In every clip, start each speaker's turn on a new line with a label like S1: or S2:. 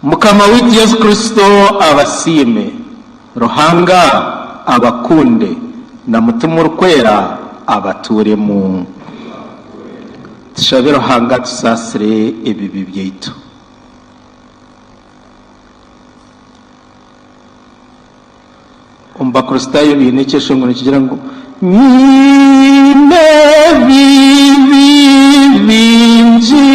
S1: Mukama waitu Yesu Kristo abasiime, Ruhanga abakunde, na Mutima Orikwera abatuuremu. Tushabe Ruhanga atusaasire ebibi byaitu. Omu Bakristaayo baine ekyeshongoro nikigira ngu nyine ebibi bingi.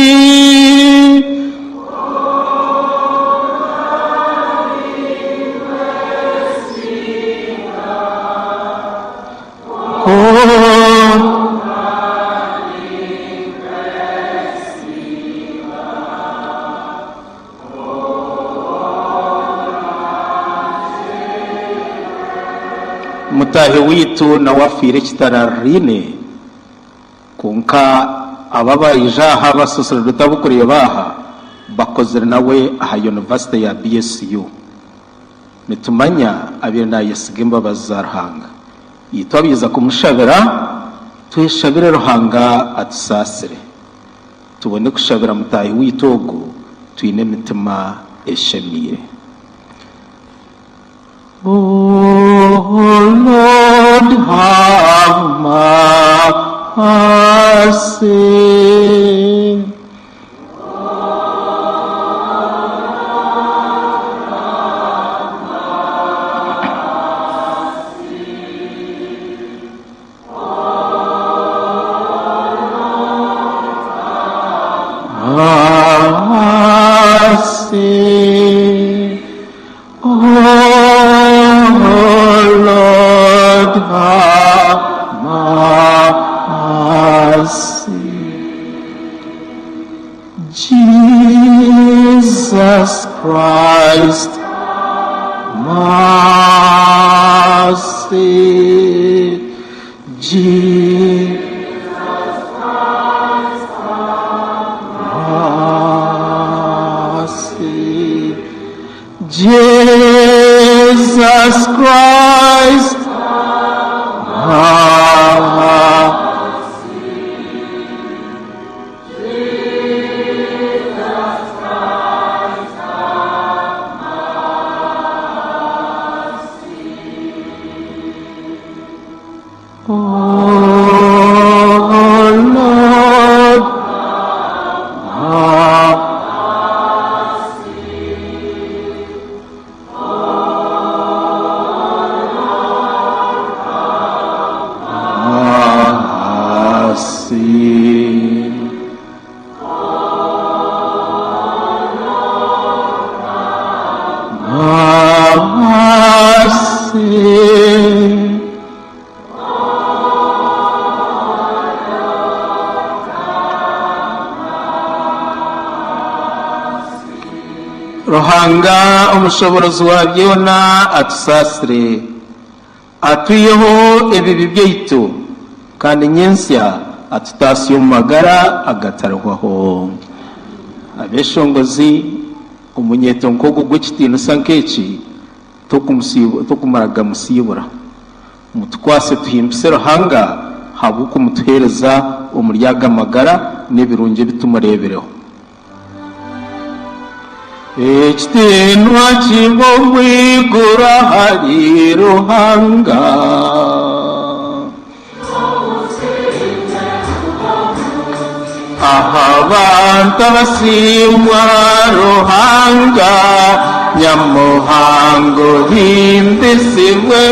S1: Mutaahi waitu nawe afiire ekitarariraine, kwonka aba abaija aha abasaseredote abu orikureeba aha bakozire nawe aha yunivasite ya BSU. Nitumanya abaire naayesiga embabazi za Ruhanga. Itwe abaija kumushabira, tweshabire Ruhanga atusaasire. Tubone kushabira mutaahi waitu ogu twine emitima eshemeire. O Lord, have mercy. Mercy. O Lord, have mercy. Jesus Christ, mercy. Jesus mercy. Jesus Christ, mercy. O Lord, have mercy. Mercy. Ruhanga omushoboorozi wa byona atusaasire, atwiheho ebibi byaitu, kandi nyentsya atutaasye omu magara agatarihwaho. Abeeshongozi, omunyeeto nk'ogu ogw'ekitiinisa nk'eki tokumaraga musiibura. Mutukwase tuhimbise Ruhanga ahabw'okumutuheereza omuri aga magara n'ebirungi ebi tumureebireho. Ekitiinwa kibe omu iguru ahari Ruhanga. Aha bantu abasiimwa Ruhanga, Nyamuhango ohimbisibwe.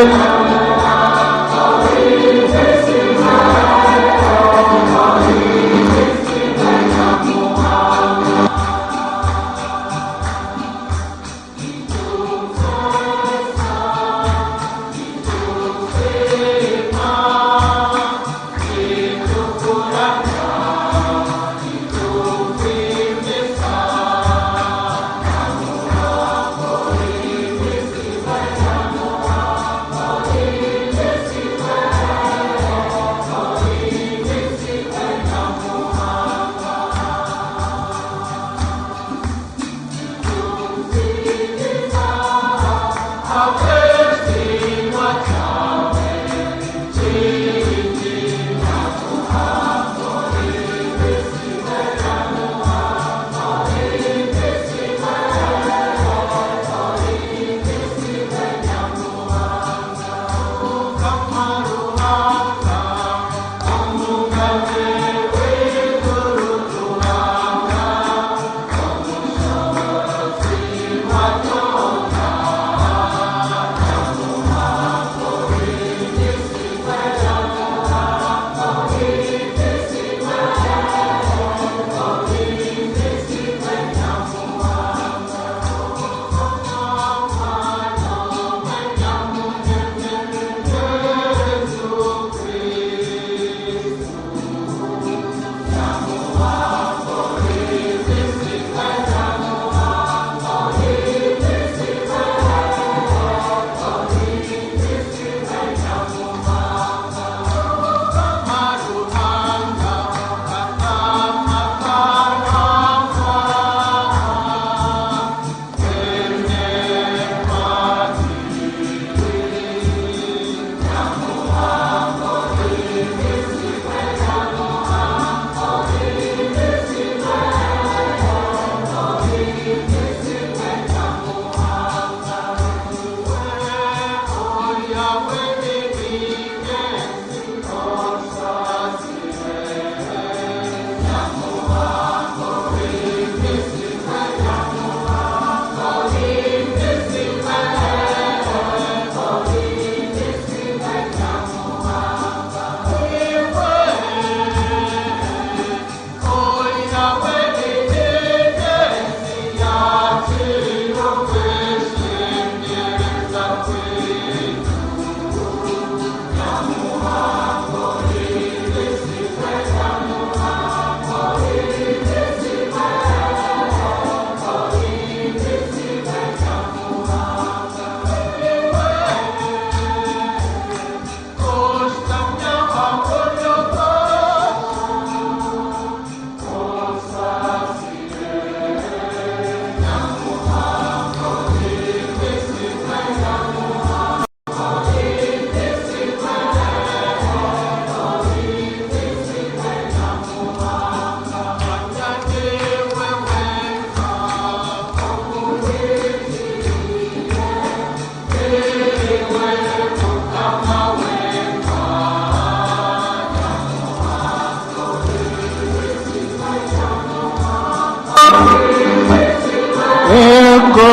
S1: Ego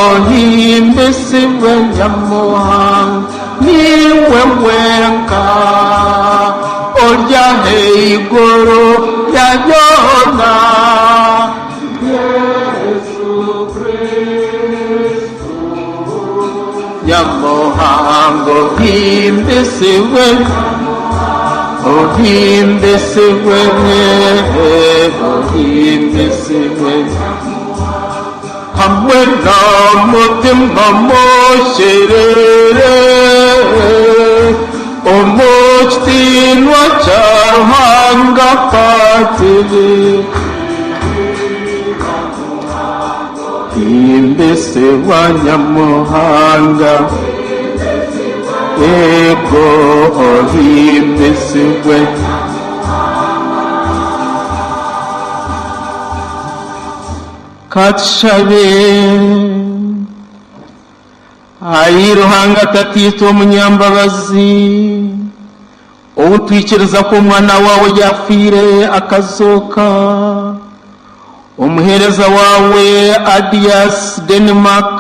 S1: ohimbisibwe Nyamuhanga, niwe wenka ori ahaiguru ya byona. Yesu Kristo. Nyamuhanga ohimbisibwe, ohimbisibwe, ohimbisibwe. Hamwe n'omutima musherere, omu kitiinwa kya Ruhanga Patiri. Himbisibwa Nyamuhanga, ego ohimbisibwe. Ka tushabe. Ai Ruhanga Tataitwe omunyambabazi, ou twikiriza ku Omwana waawe yaafiire akazooka, omuheereza waawe Adias Denmark,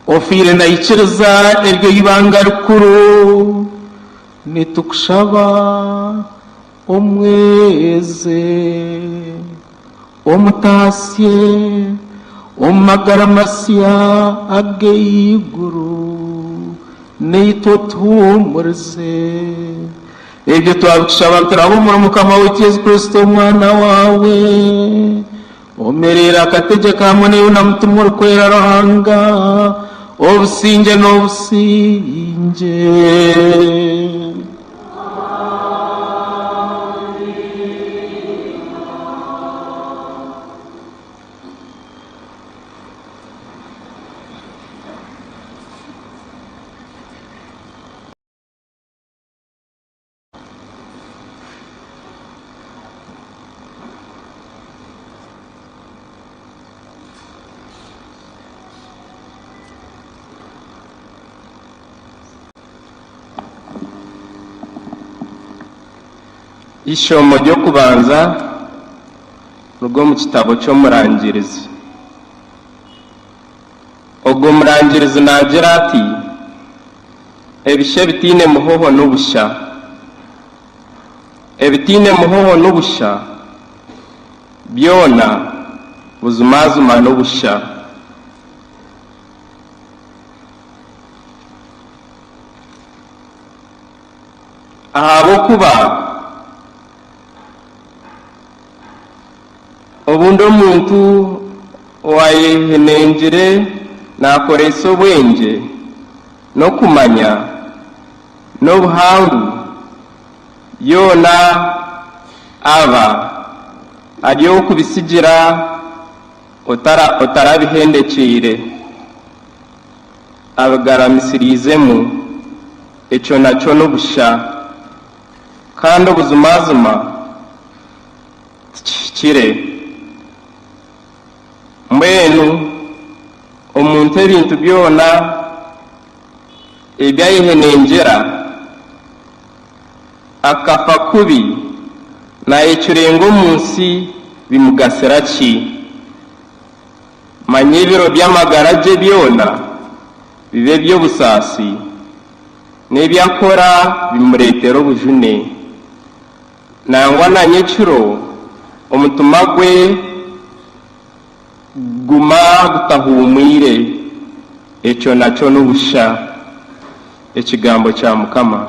S1: ofiire naikiriza eryo ibanga rikuru, nitukushaba omweze, omutaasye omu magara masya ag'eiguru, naitwe otuhuumurize. Ebyo twabikushaba nituraba omuri Mukama waitu Yesu Kristo Omwana waawe, omereire akategyeka hamwe naiwe na Mutima Orikwera Ruhanga, obusingye n'obusingye.
S2: Eishomo ry'okubanza riruga omu kitabo ky'Omurangirizi. Ogwo murangirizi naagira ati, Ebisha ebitaine muhoho n'obusha, ebitaine muhoho n'obusha, byona buzimazima n'obusha. Ahabw'okuba obundi omuntu owaayehenengire naakoresa obwengye n'okumanya n'obuhangu, byona aba ari ow'okubitsigira otarabihendekyeire, abigaramisiriizemu, ekyo nakyo n'obusha, kandi obuzimazima tikihikire. Mbwenu omuntu ebintu byona ebi ayehenengyera, akafa kubi naayecurenga omu nsi bimugasira ki? Manya ebiro by'amagara gye byona biba eby'obusaasi, n'ebi akora bimureetera obujune. Nangwa na nyekiro omutima gwe guguma gutahuumwire, ekyo nakyo n'obusha. Ekigambo kya Mukama.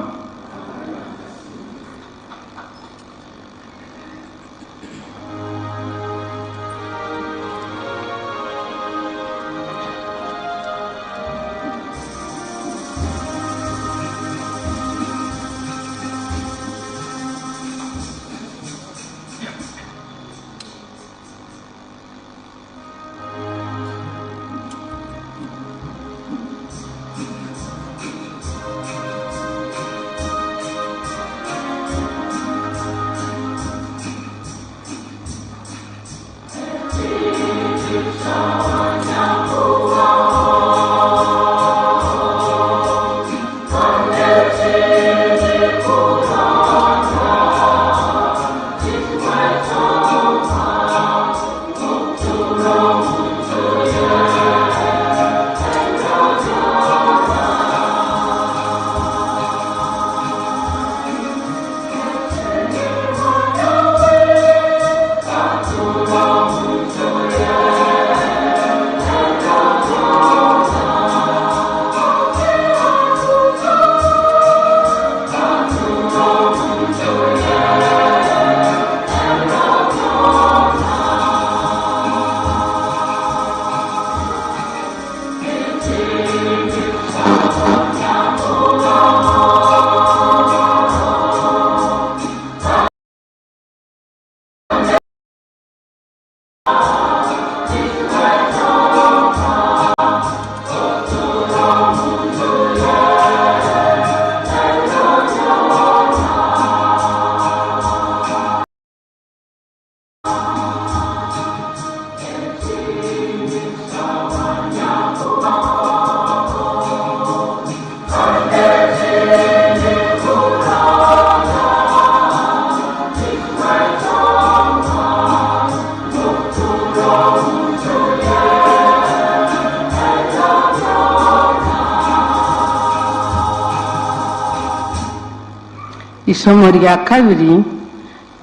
S3: Eishomo rya kabiri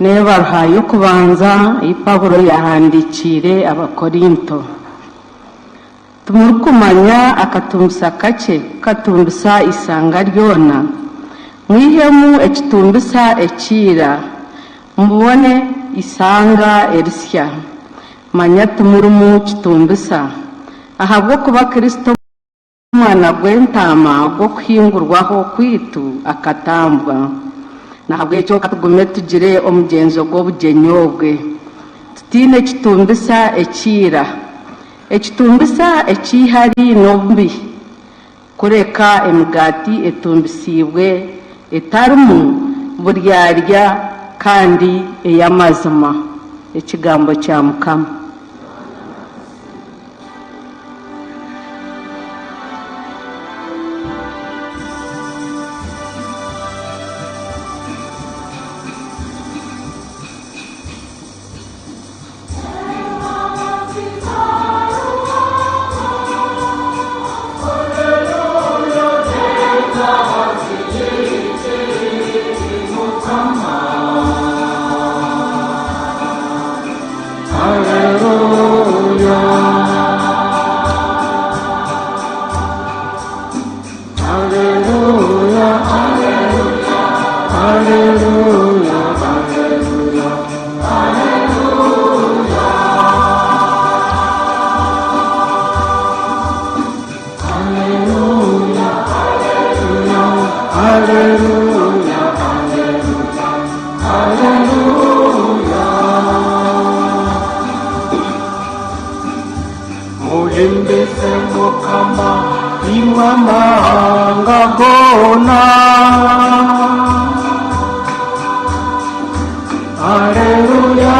S3: n'ebaruha y'okubanza ei Paulo yaahandiikiire Abakorinto. Timurikumanya akatumbisa kakye ku katumbisa eisanga ryona? Mwihemu ekitumbisa ekya ira, mubone eisanga erisya. Manya timurimu kitumbisa, ahabw'okuba Kristo Omwana gw'Entaama gw'Okuhingurwaho kwaitu akatambwa. Nahabwekyo ka tugume tugire omugyenzo gw'obugyenyi obwe, tutaine kitumbisa ekya ira, ekitumbisa eky'eihari n'obubi, kureka emigaati etumbisiibwe etarimu buryarya kandi ey'amazima. Ekigambo kya Mukama.
S1: Muhimbise Mukama imwe amahanga goona. Aleluya!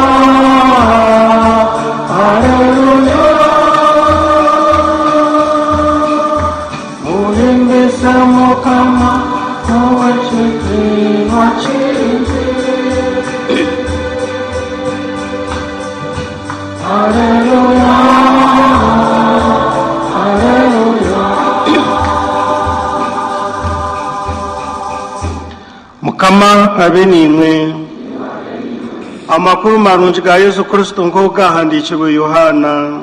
S1: Aleluya! Muhimbise Mukama ow'ekitiinwa kingi. Aleluya! Aleluya!
S4: Mukama abe naimwe. Amakuru marungi ga Yesu Kristo nk'oku gaahandiikirwe Yohaana.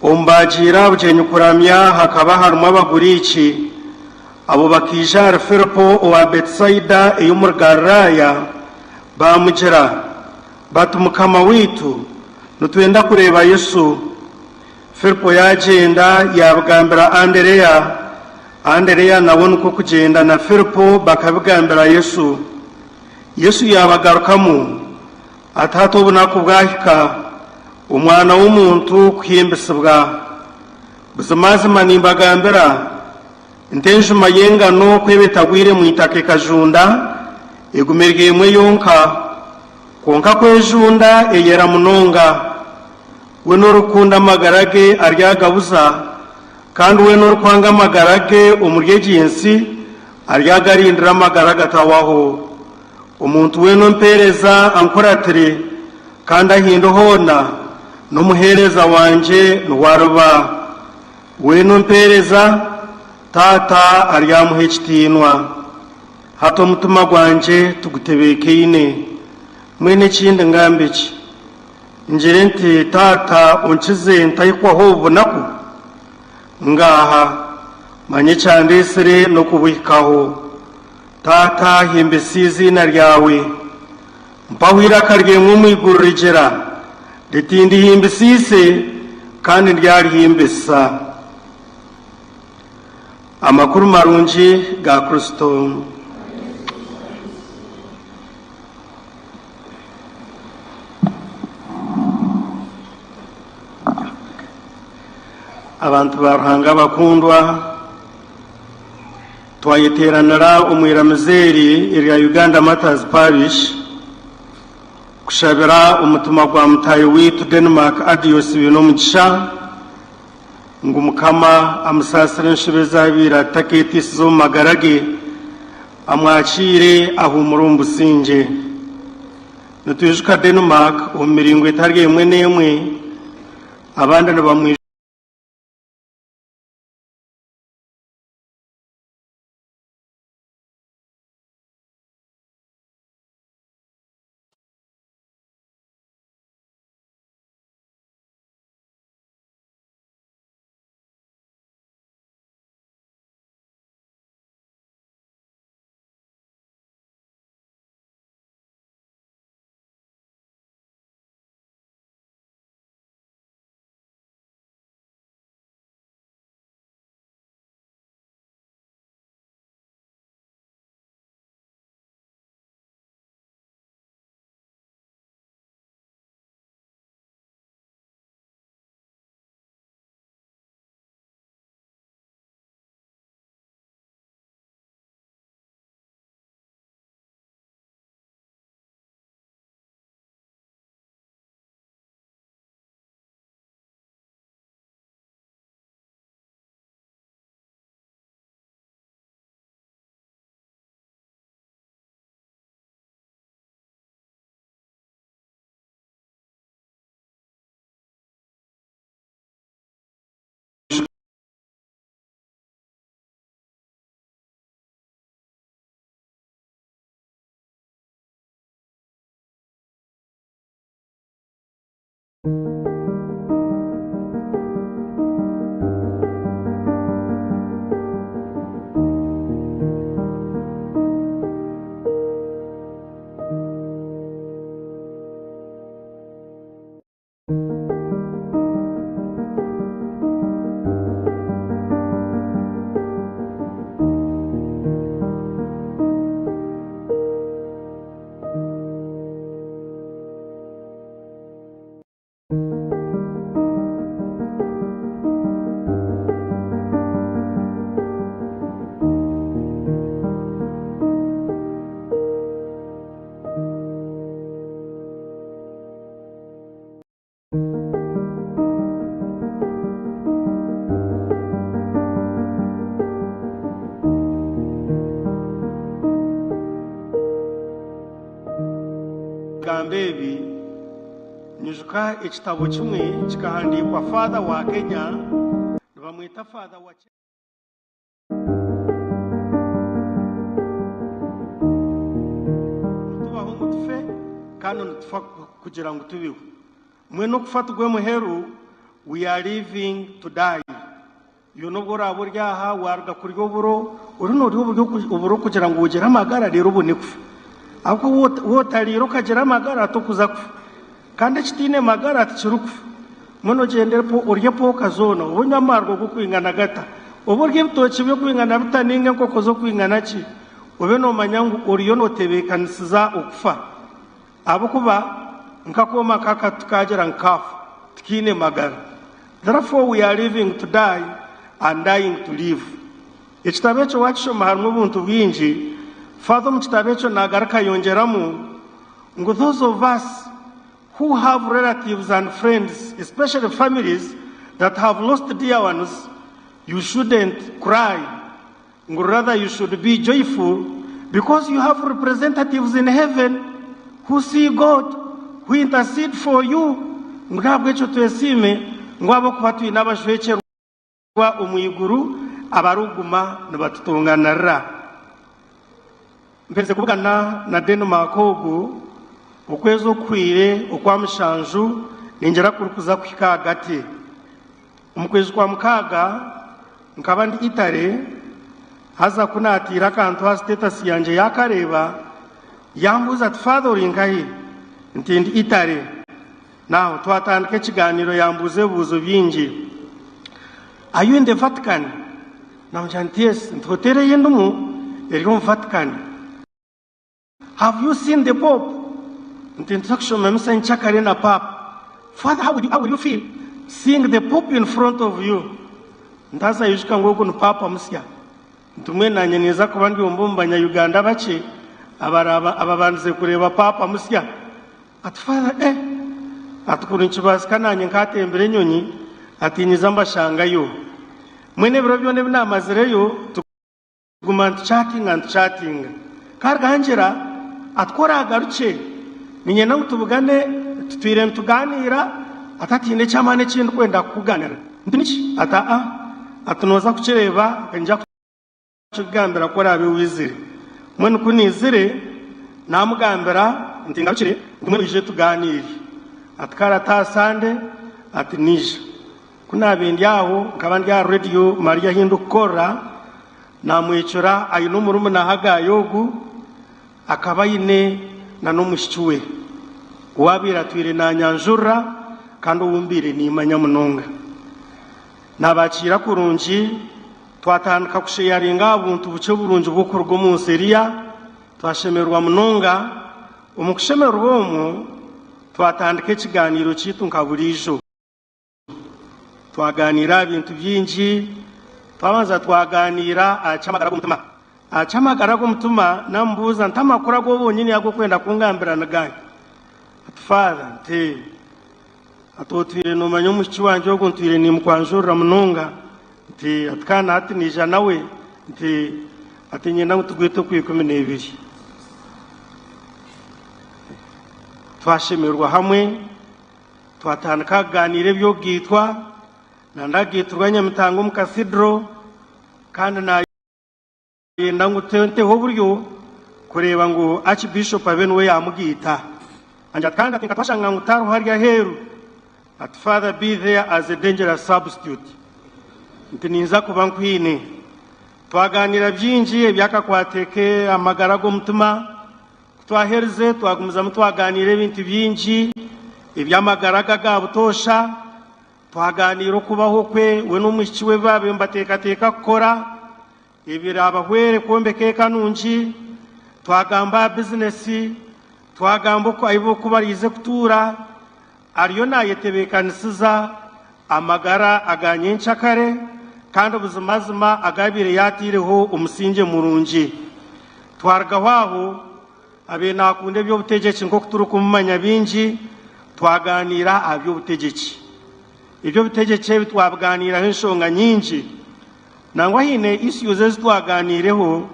S4: Omu baagiire aha bugyenyi kuramya hakaba harimu Abaguriiki. Abo bakaija ahari Filipo owa Beetisaida ey'omuri Galilaaya, baamugira bati, Mukama waitu, nitwenda kureeba Yesu. Filipo yaagyenda, yaabigambira Anderea, Anderea nawe nikwo kugyenda na Filipo bakabigambira Yesu. Yesu yaabagarukamu ati, Hati obunaku bwahika, Omwana w'omuntu kuhimbisibwa. Buzimazima nimbagambira nti, Enjuma y'engano ku eba etagwire mu itaka ekajunda, eguma eri emwe yonka, kwonka ku ejunda, eyera munonga. Weena orikukunda amagara ge aryagabuza, kandi weena orikwanga amagara ge omuri egi nsi, aryagarindira amagara agatahwaho. Omuntu weena ompeereza ankuratire, kandi ahi ndi hoona, n'omuheereza wangye niwe ariba. Weena ompeereza, Taata aryamuha ekitiinwa. Hati omutima gwangye tigutebeekaine. Mbwenu ekindi ngambe ki? Ngire nti, Taata, onkize ntahikwaho obu bunaku? Ngaaha, manya ekyandeetsire n'okubuhikaho. Taata, himbisa eiziina ryawe. Mpaho eiraka ryemwe omu iguru rigira riti, Ndihimbisiise, kandi ndyarihimbisa. Amakuru marungi ga Kristo. Abantu ba Ruhanga abakundwa, twayeteeranira omu iramizo eri erya Uganda Martyrs Parish kushabira omutima gwa mutaahi waitu Denmark Adios Bainomugisha ngu Mukama amusaasire enshobe ezi abaire atakeeteisize omu magara ge, amwakiire ahuumure omu busingye. Nitwijuka Denmark omu miringo etari emwe n'emwe, abandi nibamwijuka. ebigambo ebi, nyijuka ekitabo kimwe kikahandiikwa Father wa Kenya, nibamweta Father wa. Nitubaho ngu tufe kandi nitufa kugira ngu tubeho. Mbwenu okufa tigwe muheru, we are living to die. Iwe n'obu oraabe ori aha waaruga kurya oburo, oriyo noorya oburo kugira ngu ogire amagara reero obone kufa. Ahabw'okuba waaba otariire okagira amagara tokuza kufa. Kandi ekitaine magara tikirikufa. Mbwenu ogyende orye pooka zoona, obe onywa amaarwa g'okwingana gata, obe orya ebitookye by'okwingana bita nainga enkoko z'okwingana ki, obe noomanya ngu oriyo nootebeekanisiza okufa. Ahabw'okuba nk'akooma k'akati tikaagira ngu kaafa, tikaine magara. Therefore we are living to die and dying to live. Ekitabo ekyo waakishoma harimu obuntu bwingi. Father omu kitabo ekyo naagaruka ayongyeramu ngu those of us who have relatives and friends, especially families that have lost dear ones, you shouldn't cry, ngu rather you should be joyful because you have representatives in heaven who see God, who intercede for you, ngu n'ahabw'ekyo twesiime ngu ahabw'okuba twine abajwekyerwa omu iguru abarikuguma nibatutonganirira. Mperize kubugana na Denmark ogu okwezi okuhweire okwa mushanju ningira kurikuza kuhika ahagati. Omu kwezi kwa mukaaga nkaba ndi Italy haza ku naatiire akantu aha sitetasi yangye yaakareeba yambuuza ati, Father ori nkahi? Nti ndi Italy. Naho twatandika ekigaaniiro yambuuza ebibuuzo bingi. Are you in the Vatican? Namugira nti yes, nti hoteeri ei ndimu eri omu Vatican. Have you seen the Pope? Nti nituza kushoma misa nkyakare na Paapa. Father, how will you, how will you feel seeing the Pope in front of you? Nti haza ijuka ngu ogu ni Paapa musya. Nti mbwenu nanye ninza kuba ndi omwe omu banya-Uganda bakye ababandize kureeba Paapa musya. Ati Father, eh! Ati kuri nikibaasika naanye nkaatembire enyonyi, ati nyija mbashangayo. Mbwenu ebiro byona ebi naamazireyo, tuguma nituchatinga nituchatinga. Ka angira ati ku oraagarukye, niinyenda ngu tubugane, tutwire nitugaaniira, ati hati haine eky'amaani eki ndikwenda kukuganira. Nti niki? Ati aa, ati nooza kukireeba, niinyija kukikugambira ku oraabe waizire. Mbwenu ku naizire, naamugambira nti ngarukire, nti mbwenu oije tugaaniire. Ati kare ati aha Sande, ati naija. Ku naabaire ndi aho, nkaba ndi aha rediyo Maria ahu ndikukorera, naamwecura aine omurumuna Haggai ogu, akaba aine n'omwishiki we owaabaire atwire naanyanjurira kandi ou mbaire nimmanya munonga. Naabakiira kurungi, twatandika kusheyaringa aha buntu bukye burungi bw'okuruga omu nsi eriya, twashemererwa munonga. Omu kushemererwa omwo, twatandika ekigaaniiro kyaitu nka buriijo. Twagaaniira aha bintu bingi. Twabanza twagaaniira aha ky'amagara g'omutima. Aha ky'amagara g'omutima naamubuuza nti, Amakuru agu oba onyine agu orikwenda kungambira ni gaahi? Ati, Father, nti, ati otwire noomanya omwishiki wangye ogu ntwire niimukwanjurira munonga. Nti, ati kandi na hati naija nawe. Nti, ati niinyenda ngu tugwite Okwikumineebiri. Twashemererwa hamwe. Twatandika kugaaniira eby'okugaitwa, nandagaiturwa Nyamitanga omu Cathedral kandi nayenda ngu nteho oburyo kureeba ngu Archbishop abe niwe yaamugaita. Angira ati kandi ati nka twashanga ngu tariho ari aheeru, ati Father be there as a dangerous substitute. Nti ninza kuba nkwine. Twagaaniira bingi eby'akakwate k'amagara g'omutima. Ku twaherize, twagumizamu twagaaniira ebintu bingi eby'amagara ge aga butoosha. Twagaaniira okubaho kwe, we n'omwishiki we ebi baabaire nibateekateeka kukora ebiraabahwere kwombeka eka nungi. Twagamba aha bizinesi, twagamba oku ahu oku baraije kutuura. Ariyo naayetebeekanisiza amagara aga nyencakare kandi buzimazima agaabaire yaataireho omusingye murungi. Twarugaho aho, abaire naakunda eby'obutegyeki nk'oku turikumumanya baingi, twagaaniira aha by'obutegyeki. Eby'obutegyeki ebi twabigaaniiraho enshonga nyingi. Nangwa haine issues ezi twagaaniireho,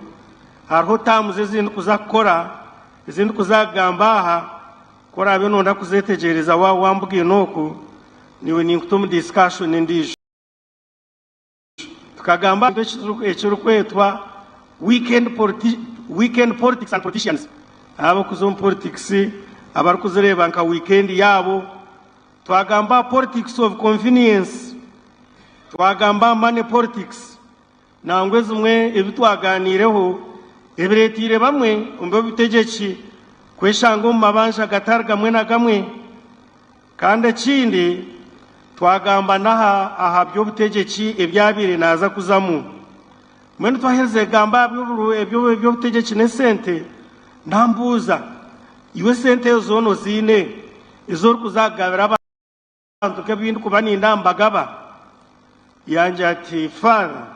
S4: hariho terms ezi ndikuza kukora, ezi ndikuza kugamba aha. Ku oraabe nooyenda kuzeetegyereza waaba wambugaine oku, naiwe ninkuta omu discussion endiijo. Tukagamba aha kintu ekirikwetwa weekend weekend politics and politicians. Abarikuza omu politics abarikuzireeba nka weekend yaabo. Twagamba aha politics of convenience, twagamba aha money politics. Nangwa ezimwe ebi twagaaniireho ebireeteire bamwe omu b'obutegyeki kweshanga omu mabanja gatari gamwe na gamwe. Kandi ekindi twagamba n'aha aha by'obutegyeki ebyabaire naaza kuzamu. Mbwenu twaherize kugamba aha by'obutegyeki n'esente, nambuuza, iwe esente ezo zoona oziine ezi orikuza kugabira abantu? Abantu nk'ebi ndikuba ninda mbagaba. Yangira ati, Father,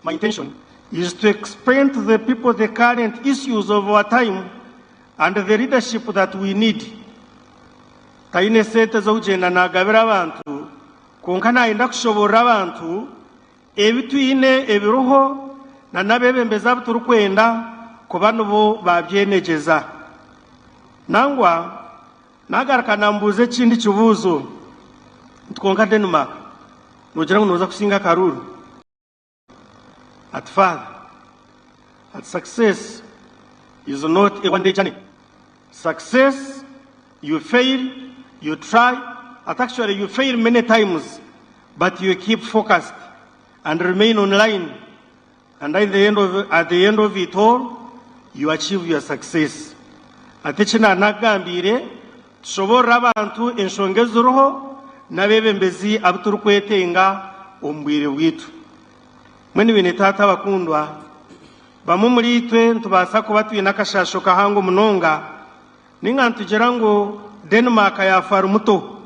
S4: my intention is to explain to the people the current issues of our time and the leadership that we need. Taine sente z'okugyenda nagabira abantu, kwonka nayenda kushoborora abantu ebi twine ebiriho na n'abebembezi abu turikwenda kuba nibo babyenegyeza. Nangwa Naagaruka naambuuza ekindi kibuuzo nti, Kwonka Denmark, noogira ngu nooza kusinga akaruuru? Ati, Father, ati success is not a one day journey. Success, you fail, you try, ati actually you fail many times, but you keep focused and remain online And at the end of, at the end of it all, you achieve your success. Ati eki naanakugambiire, tushoboorore abantu enshonga eziriho n'abeebembezi abu turikwetenga omu bwire bwaitu. Mbwenu beene taata abakundwa, bamwe omuriitwe nitubaasa kuba twine akashaasho kahango munonga, nainga nitugira ngu Denmark yaafa ari muto.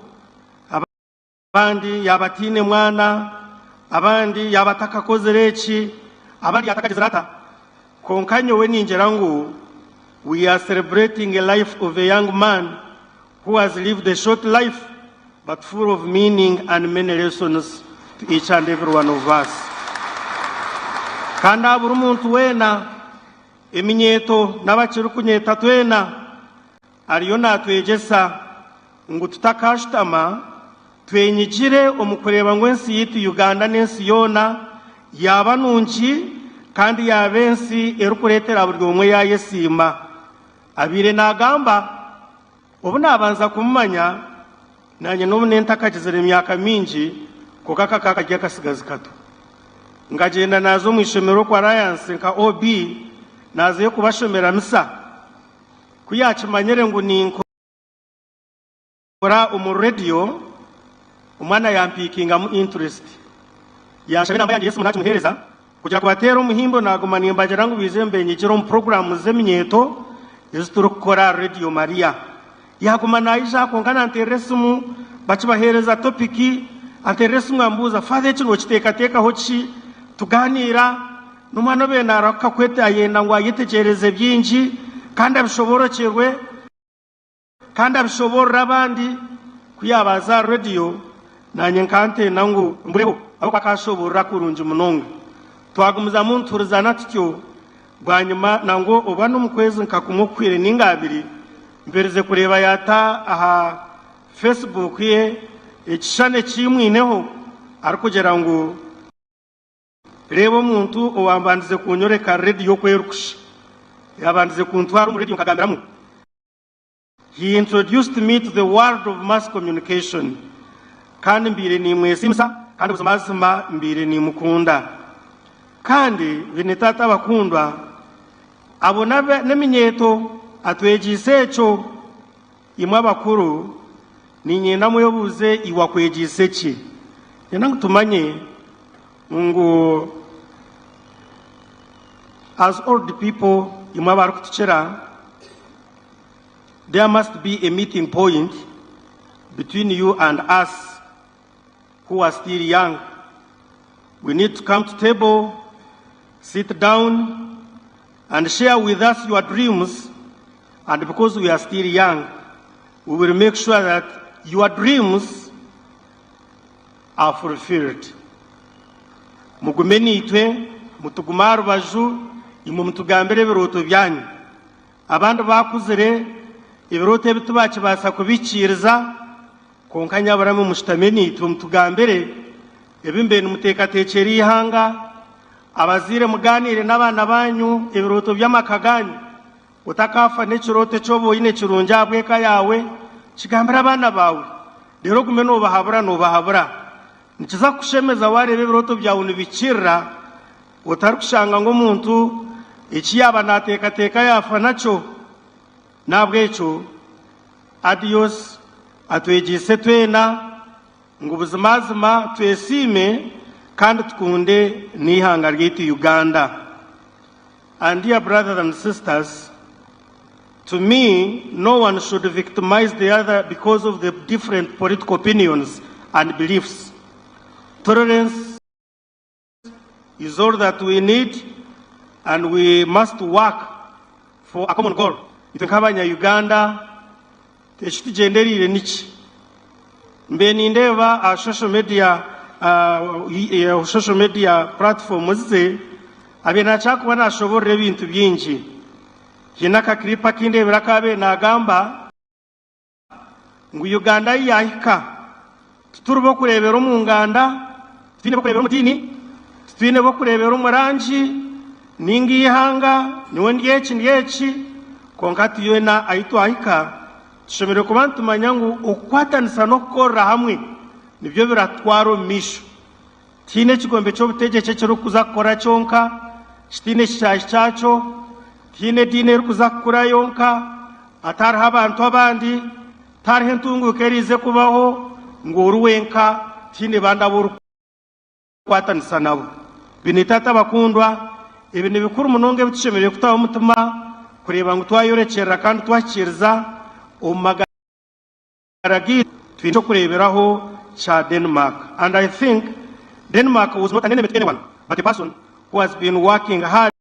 S4: Abandi yaaba ataine mwana, abandi yaaba atakakozire eki, abandi yaaba atakagizire ata. Kwonka nyowe ningira ngu we are celebrating a life of a young man who has lived a short life but full of meaning and many lessons to each and every one of us. Kandi aha buri muntu weena, eminyeeto n'abakirikunyeeta twena, ariyo naatwegyesa ngu tutakashutama twenyigire omu kureeba ngu ensi yaitu Uganda n'ensi yoona yaaba nungi kandi yaaba ensi erikureetera buri omwe yaayesiima. Abaire naagamba, Obu naabanza kumumanya, naanye n'obu nentakagizire myaka mingi, kwonka kakaba kari akatsigazi kato. Nkagyenda naaza omu ishomero okwa Alliance nka OB, naazayo kubashomera misa. Ku yaakimanyire ngu ninkora omu rediyo, omwana yampiikingamu interest. Yanshaba enamba yangye y'esimu naagimuheereza kugira kubateera omuhimbo naaguma nimbagira ngu baije mbenyigire omu puroguraamu z'eminyeeto ezi turikukora aha rediyo Maria. Yaaguma naija kwonka nanteerera esimu bakibaheereza topiki, anteerera esimu ambuuza, Father eki nookiteekateekaho ki? Tugaaniira. N'omwana obaire naarahuka kweta ayenda ngu ayetegyereze bingi kandi abishoboorokyerwe kandi abishoboorore abandi. Ku yaaba aza aha rediyo, naanye nkantenda ngu mbureho ahabw'okuba akaashoboorora kurungi munonga. Twagumizamu nituhurizana tutyo, bwanyima nangwa oba n'omu kwezi nka kumwe okuhweire nainga abiri, mperize kureeba yaata aha Facebook ye ekishushani eki mwineho arikugira ngu, Reeba omuntu owambandize kunyoreka rediyo oku erikusha. Yabandize kuntwara omu rediyo nkagambiramu. He introduced me to the world of mass communication. Kandi mbaire nimwesimisa kandi buzimazima mbaire nimukunda. Kandi beene taata abakundwa, abo n'eminyeeto atwegyeise ekyo. Imwe abakuru, niinyenda mwebuuze iwe akwegyeise ki? Niinyenda ngu tumanye ngu as old people, imwe abarikutukira, there must be a meeting point between you and us who are still young. We need to come to table, sit down and share with us your dreams and because we are still young, we will make sure that your dreams are fulfilled. Mugume naitwe, mutugume aha rubaju, imwe mutugambire ebirooto byanyu. Abandi baakuzire, Ebirooto ebi tibaakibaasa kubihikiiriza, kwonka nyabura imwe mushutame naitwe mutugambire ebi mubaire nimuteekateekyera eihanga. Abazaire mugaaniire n'abaana baanyu ebirooto by'amaka gaanyu. Otakaafa n'ekirooto eki oba oine kirungi ahabw'eka yaawe, kigambire abaana baawe, reero ogume noobahabura noobahabura. Nikiza kukushemeza waareeba ebirooto byawe nibihikiirira, otarikushanga ngu omuntu eki yaaba naateekateeka yaafa nakyo. N'ahabw'ekyo Adios atwegyeise twena ngu buzimazima twesiime kandi tukunde n'eihanga ryaitu Uganda. And dear brothers and sisters, to me, no one should victimize the other because of the different political opinions and beliefs. Tolerance is all that we need and we must work for a common goal. Itwe nk'abanya-Uganda eki tugyendereire niki? Mbe nindeeba aha social media, uh, social media platforms ze abaire nakira kuba nashoborora ebintu bingi. Haine akakiripu akindeebire aku abaire nagamba ngu Uganda ahi yaahika tituri b'okureebera omu nganda, titwine b'okureebera omu diini, titwine b'okureebera omu rangi ninga eihanga, nyowe ndi eki ndi eki, kwonka twena ahi twahika tushemereire kuba nitumanya ngu okukwatanisa n'okukorera hamwe nibyo biratutwara omu maisho. Tihaine ekigombe ky'obutegyeki ekirikuza kukora kyonka kitaine kishaayi kyakyo, tihaine ediini erikuza kukura yonka hatariho abantu abandi, tihariho entunguuka eriize kubaho ngu ori wenka tihaine bandi abu orikukwatanisa nabo. Beene Taata abakundwa, ebi ni bikuru munonga ebi tushemereire kutaho omutima kureeba ngu twayorekyerera kandi twahikiiriza omu magara gaitu. Twine eky'okureeberaho kya Denmark and I think Denmark was not an enemy to anyone but a person who has been working hard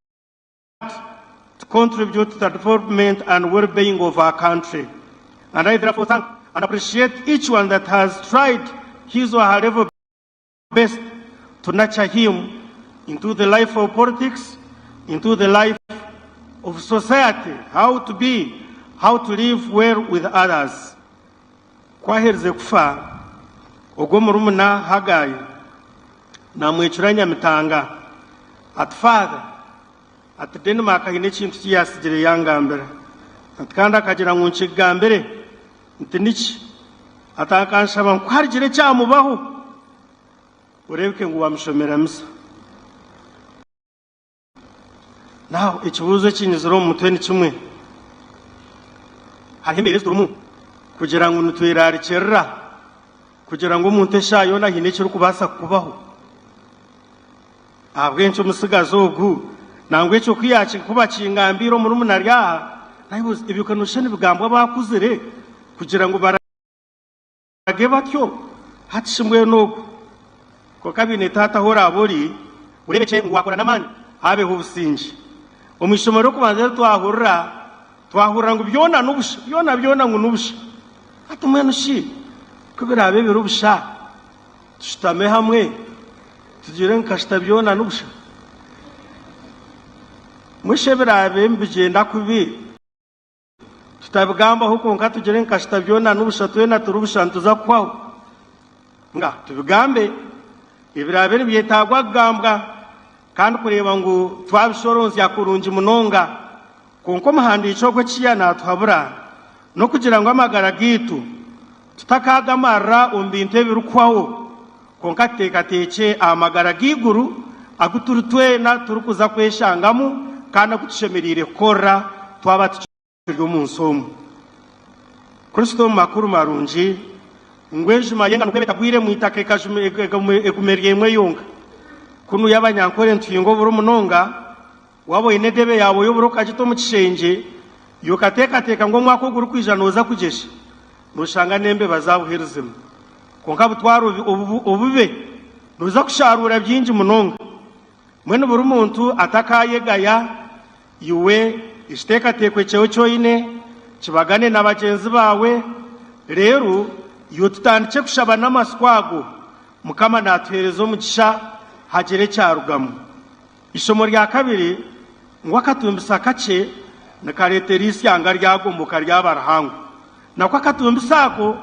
S4: to contribute to the development and well-being of our country. And I therefore thank and appreciate each one that has tried his or her level best to nurture him into the life of politics, into the life of society, how to be, how to live well with others. Ku aherize kufa, ogwo murumuna Hagai naamwecura Nyamitanga ati, Father, ati Denmark haine ekintu ki yaatsigire yangambira. Ati kandi akagira ngu nkikugambire. Nti niki? Ati akanshaba ngu ku harigira ekyamubaho, oreebeke ngu waamushomera misa. Naho ekibuuzo ekinyizire omu mutwe ni kimwe, Hariho embeera ezi turimu kugira ngu nitwerarikirira kugira ngu omuntu eshaaha yoona haine ekirikubaasa kukubaho? Ahabw'enki omutsigazi ogu nangwa ekyo ku bakingambiire omurumuna ari aha, naayebuuza ebyo ka nooshusha nibigambwa abaakuzire kugira ngu barage batyo? Hati shi mbwenu ogu? Kwonka baine taata ahu oraabe ori, oreebekye ngu waakora n'amaani habeho obusingye. Omu ishomo ry'okubanza eri twahurira, twahurira ngu byona n'obusha, byona byona ngu n'obusha. Hati mbwenu shi ku biraabe biri busha, tushutame hamwe tugire ngu kasita byona n'obusha? Mbwenu shi ebiraabe nibigyenda kubi, Tutabigambaho kwonka tugire ngu kasita byona n'obusha twena turi busha nituza kuhwaho. Nga tubigambe ebiraabe nibyetaagwa kugambwa kandi kureeba ngu twabishoronzya kurungi munonga. Kwonka omuhandiiki ogwo eki yaanaatuhabura n'okugira ngu amagara gaitu tutakaagamarira omu bintu ebirikuhwaho kwonka tuteekateekye aha magara g'eiguru agu turi twena turikuza kweshangamu kandi agu tushemereire kukorera twaba tukiri omu nsi omu. Kristo omu Makuru Marungi ngu enjuma y'engano ku eba etagwire mu itaka eguma eri emwe yonka. Kunu yo Abanyankore nituhinga oburo munonga, waaba oine edebe yaawe y'oburo okagita omu kishengye, iwe okateekateeka ngu omwaka ogurikwija nooza kugyesha, nooshanga n'embeba zaabuherizemu. Kwonka butwara obube, nooza kushaaruura bingi munonga. Mbwenu buri muntu atakaayegaya, iwe ekiteekateeko kyawe eki oine kibagane na bagyenzi baawe, reero iwe tutandikye kushaba n'amatsiko ago, Mukama naatuheereza omugisha hagire ekyarugamu. Eishomo rya kabiri ngu akatumbisa kakye nikareetera eisyanga ryagomboka ryaba rihango. Nako akatumbisa ako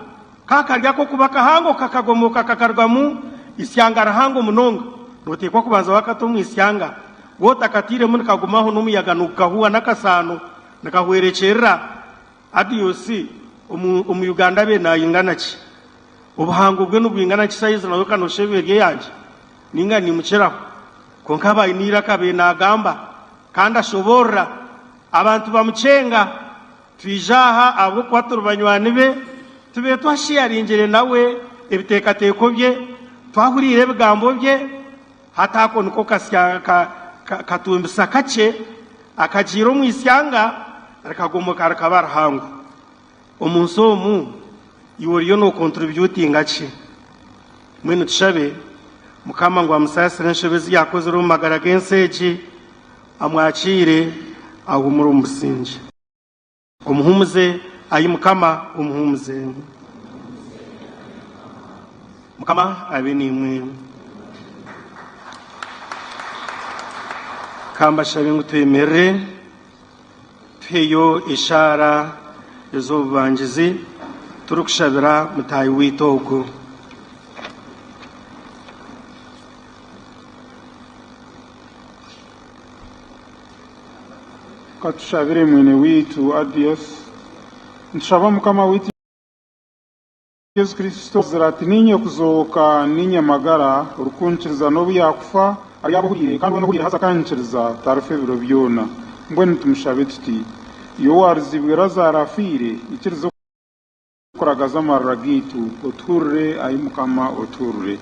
S4: kakari ak'okuba kahango kakagomoka kakarugamu isyanga rihango munonga. Noteekwa kubanza wakata omu isyanga. Wotakatiiremu nikagumaho n'omuyaga nigukahuha n'akasaano nikahwerekyerera. Adios omu omu Uganda abe nayingana ki? Obuhango bwe nibwingana ki sayizi nawe kanosheba eri eyangye ninga nimukiraho. Kwonka aba aine eiraka abe nagamba kandi ashoboorora abantu bamukyenga. Twija aha ahabw'okuba turi banywani be, tube twasheyaringire nawe ebiteekateeko bye, twahuriire ebigambo bye. Hati ako niko katumbisa kakye akagiire omu isyanga rikagomoka rikaba rihango. Omu nsi omu iwe oriyo nokontributinga ki? Mbwenu tushabe Mukama ngu amusaasire enshobe ezi yaakozire omu magara g'ensi egi, amwakiire ahuumure omu busingye. Omuhumuze, ai Mukama, omuhumuze. Mukama abe naimwe. Ka mbashabe ngu twemerere tuheyo eshaara ez'obubangizi turikushabira mutaahi waitu ogu.
S5: Ka tushabire mwene waitu Adios. Nitushaba Mukama waitu Yesu Kristo agira ati, Niinye kuzooka, niinye magara, orikunkiriza n'obu yaakufa, aryaba ohuriire, kandi weena ohuriire haza akankiriza, tarifa ebiro byona. Mbwenu tumushabe tuti, Iwe owaariziibwe Lazaaro afiire, ikiriza okuragaza amarira gaitu, otuhurire, ai Mukama, otuhurire.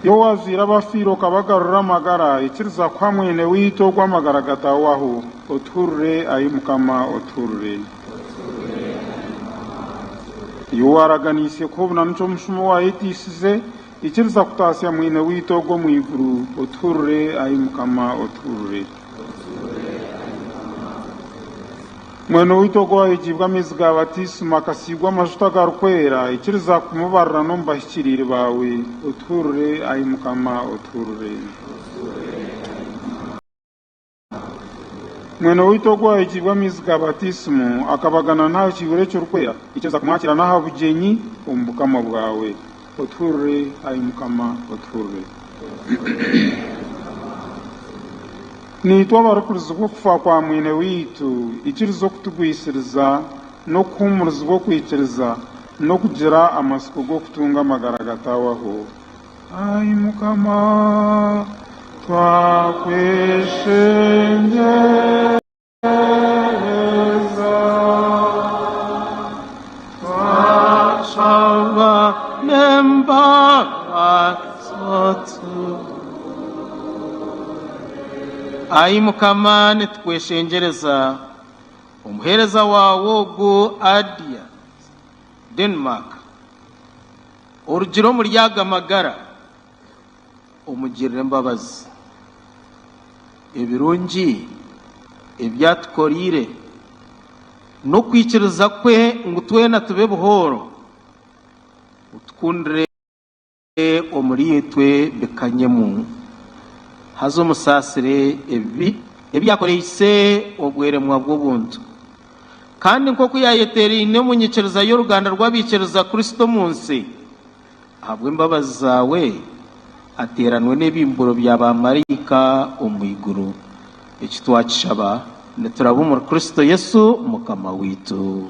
S5: Iwe owaazoire abafiire okabagarurira amagara, ikiriza kuha mwene waitu ogwo amagara gatahwaho, otuhurire, ai Mukama, otuhurire. Iwe owaaraganiise kuha obunanukye omushuma owaayeteisize, ikiriza kutaasya mwene waitu ogwo omu iguru, otuhurire, ai Mukama, otuhurire. Mwene waitu ogwo owaayogiibwe amaizi ga batiisimu akasiigwa amajuta agarikwera, ikiriza kumubarira n'omu bahikiriire baawe, otuhurire, ai Mukama, otuhurire. Mwene waitu ogwo owaayogiibwe amaizi ga batiisimu akabagana n'aha kiihuro ekirikwera, ikiriza kumwakiira n'aha bugyenyi omu bukama bwawe. Otuhurire, ai Mukama, otuhurire. Naitwe abarikurizibwa okufa kwa mwene waitu, ikiriza okutugwisiriza n'okuhuumurizibwa okwikiriza n'okugira amatsiko g'okutunga amagara gatahwaho. Ai Mukama, twakweshengyereza.
S1: Twashaba n'embabazi otu. Ai Mukama, nitukweshengyereza omuheereza waawe ogu Adia Denmark, Orugire omuri aga magara, omugirire embabazi. Ebirungi ebi atukoreire n'okwikiriza kwe ngu twena tube buhooro, otukundire omuri itwe bikanyemu. Haza omusaasire ebibi ebi yaakoreise obweremwa bw'obuntu. Kandi nk'oku yaayeteeraine omu nyikiriza y'oruganda rw'abaikiriza Kristo omu nsi, ahabw'embabazi zaawe ateeranwe n'ebimbuuro bya baamaraika omu iguru. Eki twakishaba nituraba omuri Kristo Yesu Mukama waitu.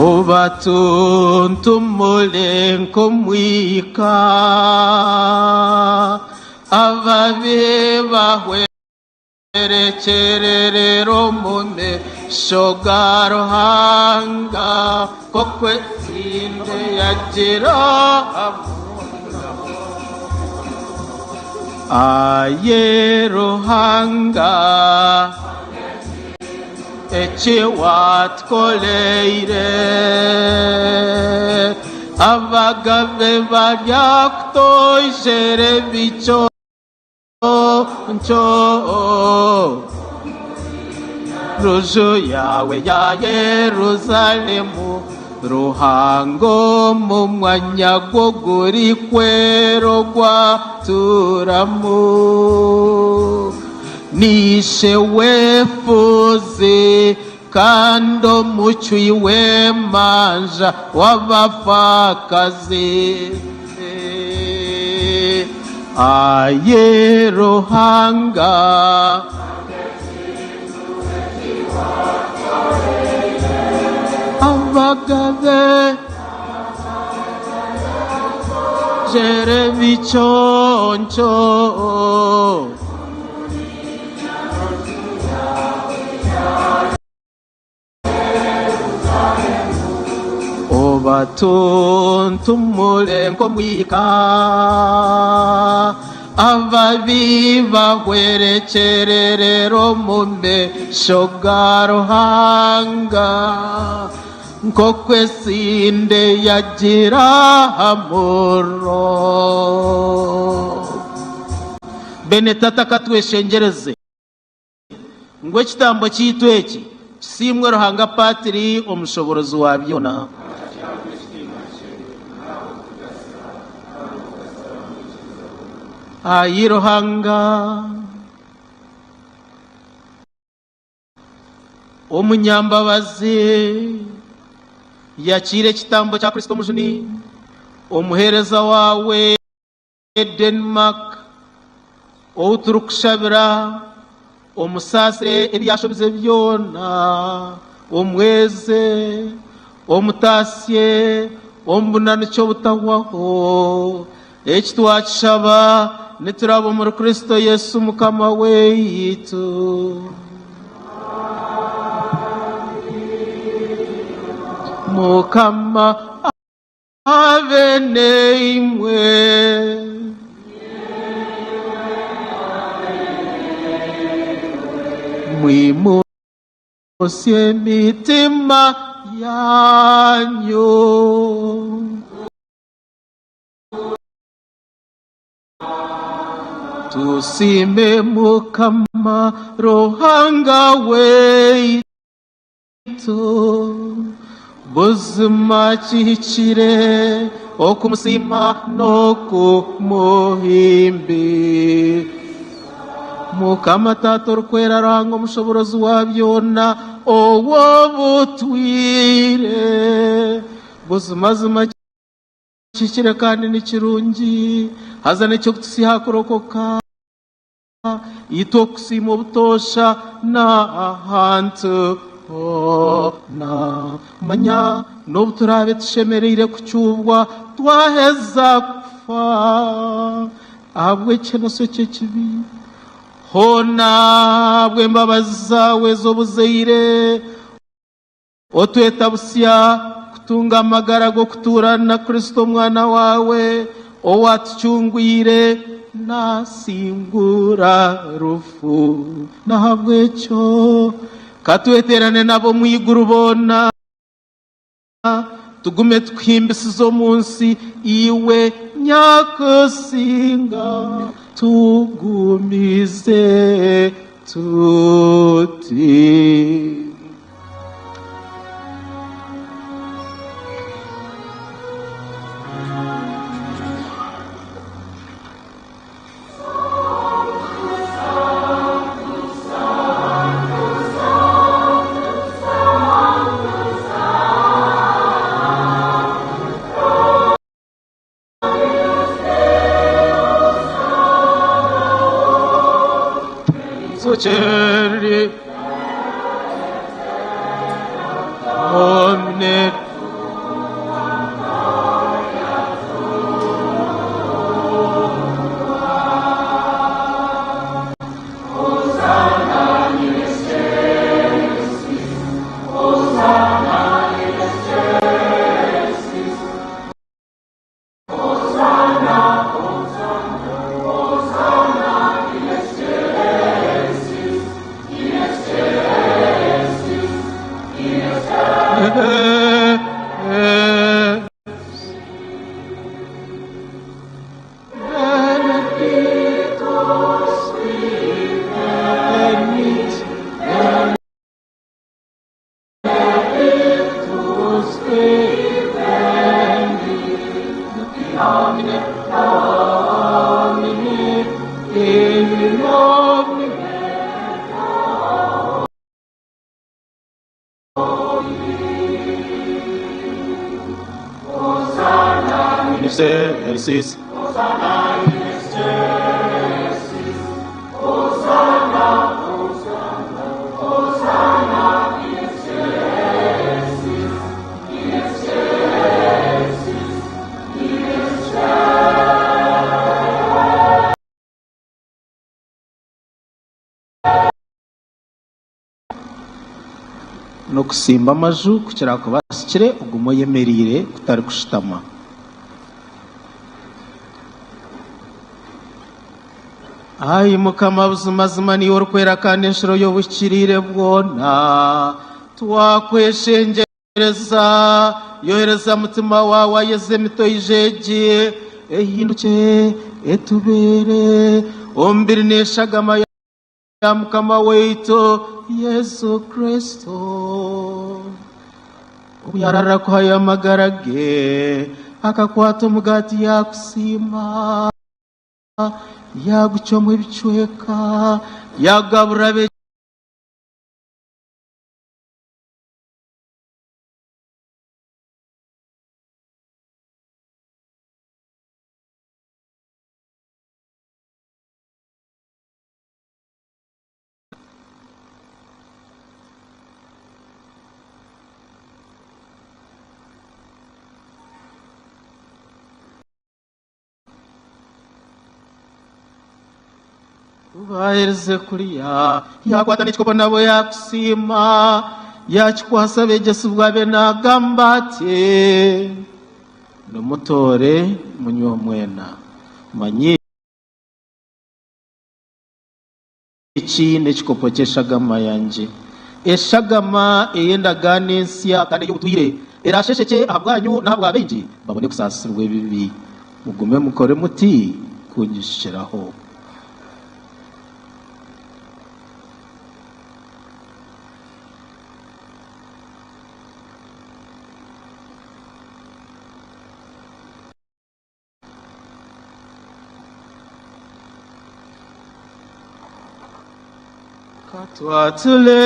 S1: Obatuntumure nk'omwika, ababi bahwerekyererere omu maisho ga Ruhanga, nk'oku etsinde yagira. Aye Ruhanga, eki watukoreire, abagabe baryakutoijera ebiconco. Ruju yaawe ya Yerusaalemu, Ruhanga omu mwanya gw'ogurikwera ogwatuuramu. N'ishe w'efuuzi kandi omucwi w'emanja w'abafaakazi. Aye Ruhanga. Abagabe jere ebiconco. Obatuntumure nk'omwika, ababi bahwerekyererere omu maisho ga Ruhanga, nk'oku esinde yagira aha muriro. Beene Tata ka tweshengyereze. Ngu ekitambo kyaitu eki kisiimwe Ruhanga Paatiri omushoboorozi wa byona. Ai Ruhanga, omunyambabazi, yakiira ekitambo kya Kristo Omujuni, omuheereza waawe. Denmark, ou turikushabira, omusaasire ebi yaashobize byona, omweze, omutaasye omu bunanukye obutahwaho. Eki twakishaba nituraba omuri Kristo Yesu Mukama waitu. Mukama Abe naimwe. Mwimusye emitima yanyu. Tusiime Mukama Ruhanga waitu. Buzima kihikire okumusiima n'okumuhimbisa. Mukama Taata Orikwera Ruhanga Omushoboorozi wa byona ow'obutwire, buzimazima kihikire kandi ni kirungi, haza n'eky'okutusiiha kurokoka. Itwe okusiima obutoosha n'ahantu hoona. Manya n'obu turaabe tushemereire kucuubwa twaheza kufa ahabw'ekihenoso ky'ekibi, hoona ahabw'embabazi zaawe ez'obuzaire, Otweta busya kutunga amagara g'okutuura na Kristo Omwana waawe, owaatucungwire naasingura rufu. N'ahabw'ekyo ka tweteerane n'ab'omu iguru boona, tugume tukuhimbisize omu nsi, iwe Nyakusinga, tugumize tuti. Soceri. Omne. Excelsis. N'okusimba amaju ku kiraakubasikire ogume oyemereire kutari kushutama. Ai Mukama, buzimazima niiwe orikwera kandi enshuro y'obuhikiriire bwona. Twakweshengyereza. Yohereza Mutima waawe ayeze emitoijo egi, ehindukye etubeere omubiri n'eshagama ya Mukama waitu Yesu Kristo. Obu yaarara kuhayo amagara ge, akakwata omugaati yaagusiima, yaagucwamu ebicweka, yaagugabura abeegi. Ku baaherize kurya, yaakwata n'ekikopo nabwo yaakusiima, yaakikwasa abeegyesibwa be naagamba ati, Nimutoore munyweho mwena. Manya eki n'ekikopo ky'eshagama yangye, eshagama ey'endagaano ensya kandi ey'obutwire, eraasheeshekye ahabwanyu n'ahabwa baingi, babone kusaasirwa ebibi. Mugume mukore muti kunyijukiraho. Ka twature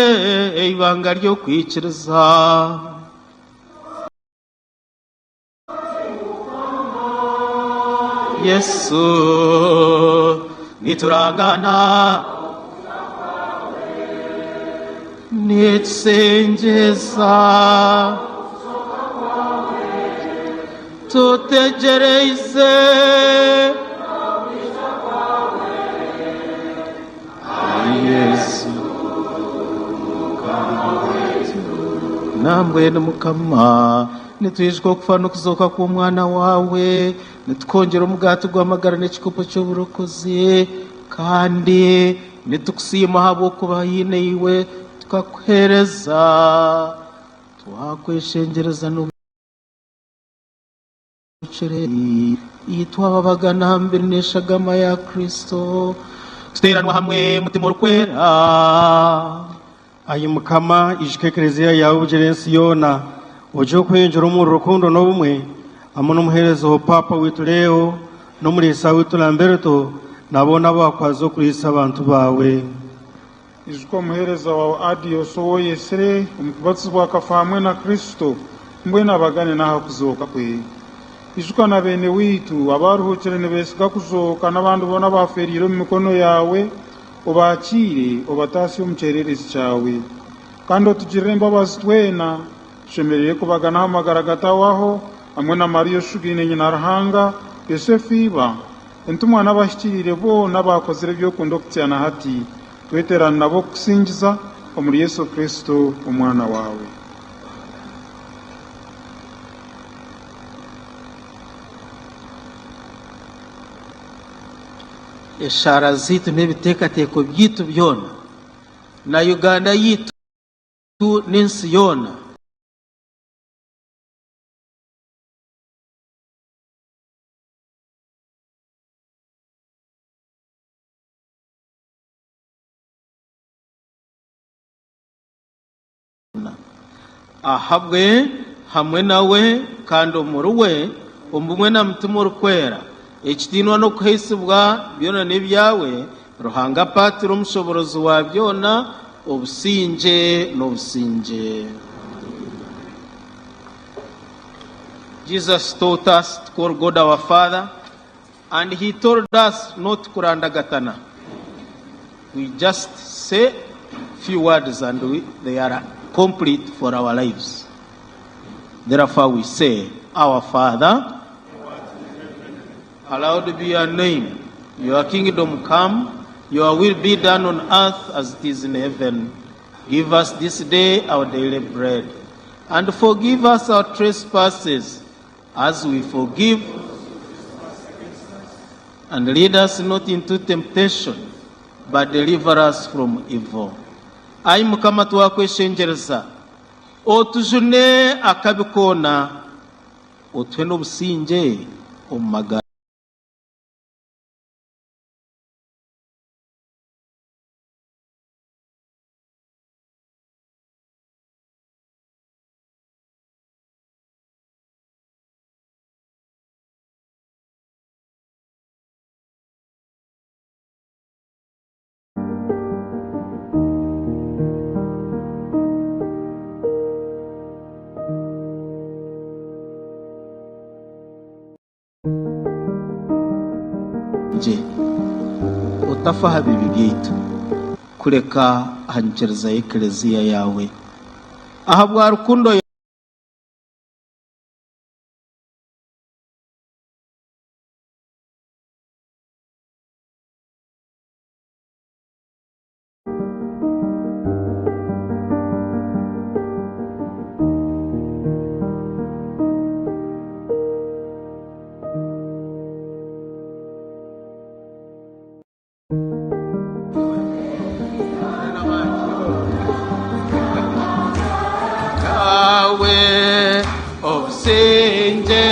S1: eibanga ry'okwikiriza. Yesu, niturangana, nitusingiza. Tutegyereize Yesu Nambwenu Mukama, nitwijuka okufa n'okuzooka kw'Omwana waawe, nitukwongyera omugaati gw'amagara n'ekikopo ky'oburokozi, kandi nitukusiima ahabw'okuba haihi naiwe tukakuheereza, twakweshengyereza n'obu. Itwe ababagana aha mubiri n'eshagama ya Kristo, tuteeranwa hamwe Mutima Orikwera.
S4: Ai Mukama, ijuka Eklezia yaawe obugire ensi yoona, ogye okweyongyera omuri rukundo n'obumwe, hamwe n'omuheereza wa Paapa waitu Leo, n'omuriisa waitu Lamberto, na boona abu waakwatsize okuriisa abantu baawe.
S5: Ijuka omuheereza waawe Adios ou oyetsire omu kubatizibwa akafa hamwe na Kristo, mbwenu abagane n'aha kuzooka kwe. Ijuka na beene waitu abaaruhuukire nibeesiga kuzooka n'abandi boona abaafeereire omu mikono yaawe, obaakiire, obataasye omu kyererezi kyawe. Kandi otugirire embabazi twena, tushemereire kubaganaho amagara gatahwaho hamwe na Mariya oshugaine nyina Ruhanga, Yosefu iba, Entumwa n'abahikiriire boona abaakozire ebi okunda okuhitsya na hati, tweteerane nabo kukusingiza omuri Yesu Kristo Omwana waawe.
S1: Eshaara zaitu n'ebiteekateeko byaitu byona na Uganda yaitu n'ensi yoona. Ahabwe, hamwe nawe, kandi omuriwe, omu bumwe na Mutima Orikwera, ekitiinwa n'okuhaisibwa byona n'ebyawe, Ruhanga Paatiri Omushoboorozi wa byona, obusingye n'obusingye. Jesus taught us to call God our Father, and he told us not kurandagatana. We just say few words and we, they are complete for our lives. Therefore we say, Our Father, hallowed be your name. Your kingdom come, your will be done on earth as it is in heaven. Give us this day our daily bread, and forgive us our trespasses as we forgive. And lead us not into temptation, but deliver us from evil. Ai Mukama twakweshengyereza, otujune akabi koona, otuhe n'obusingye omu magara. Gye, otafa aha bibi byaitu, kureka aha nyikiriza y'Eklezia yaawe, ahabwa rukundo Yaawe, obusingye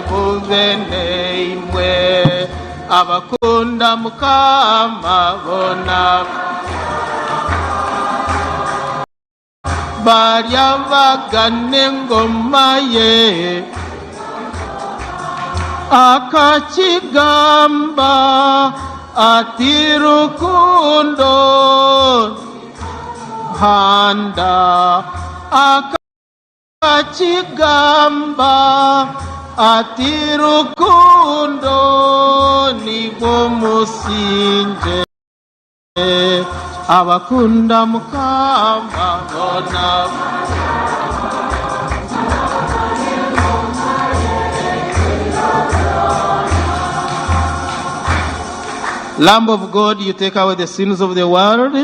S1: bube naimwe. Abakunda Mukama boona baryabagana engoma ye. Akakigamba ati rukundo handa. Akakigamba ati rukundo nigwo musingye. Abakunda Mukama boona. Lamb of God, you take away the sins of the world.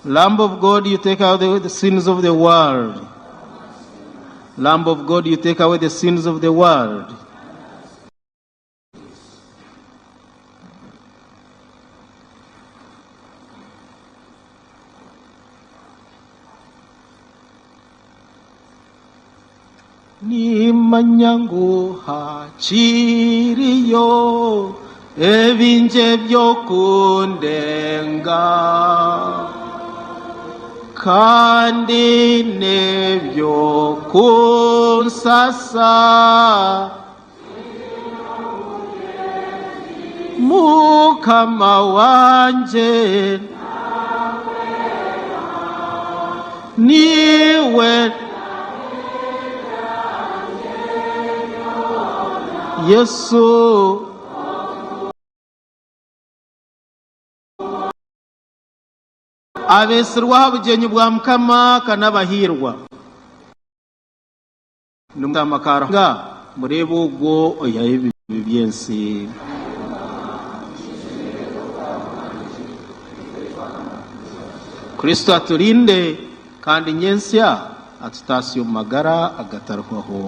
S1: Lamb of God, you take away the sins of the world. Lamb of God, you take away the sins of the world. Nimanya ngu hakiriyo ebingi eby'okundenga, kandi n'eby'okunsasa. Mukama wangye niiwe Yesu. Abeetsirwe aha bugyenyi bwa Mukama ka n'abahiirwa! Nimutama ka Ruhanga, mureebe ogwo oihaho ebibi by'ensi. Kristo aturinde kandi nyentsya atutaasye omu magara agatarihwaho.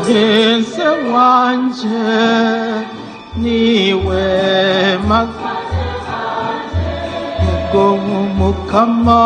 S1: Muhwezi wangye niiwe Go Mukama.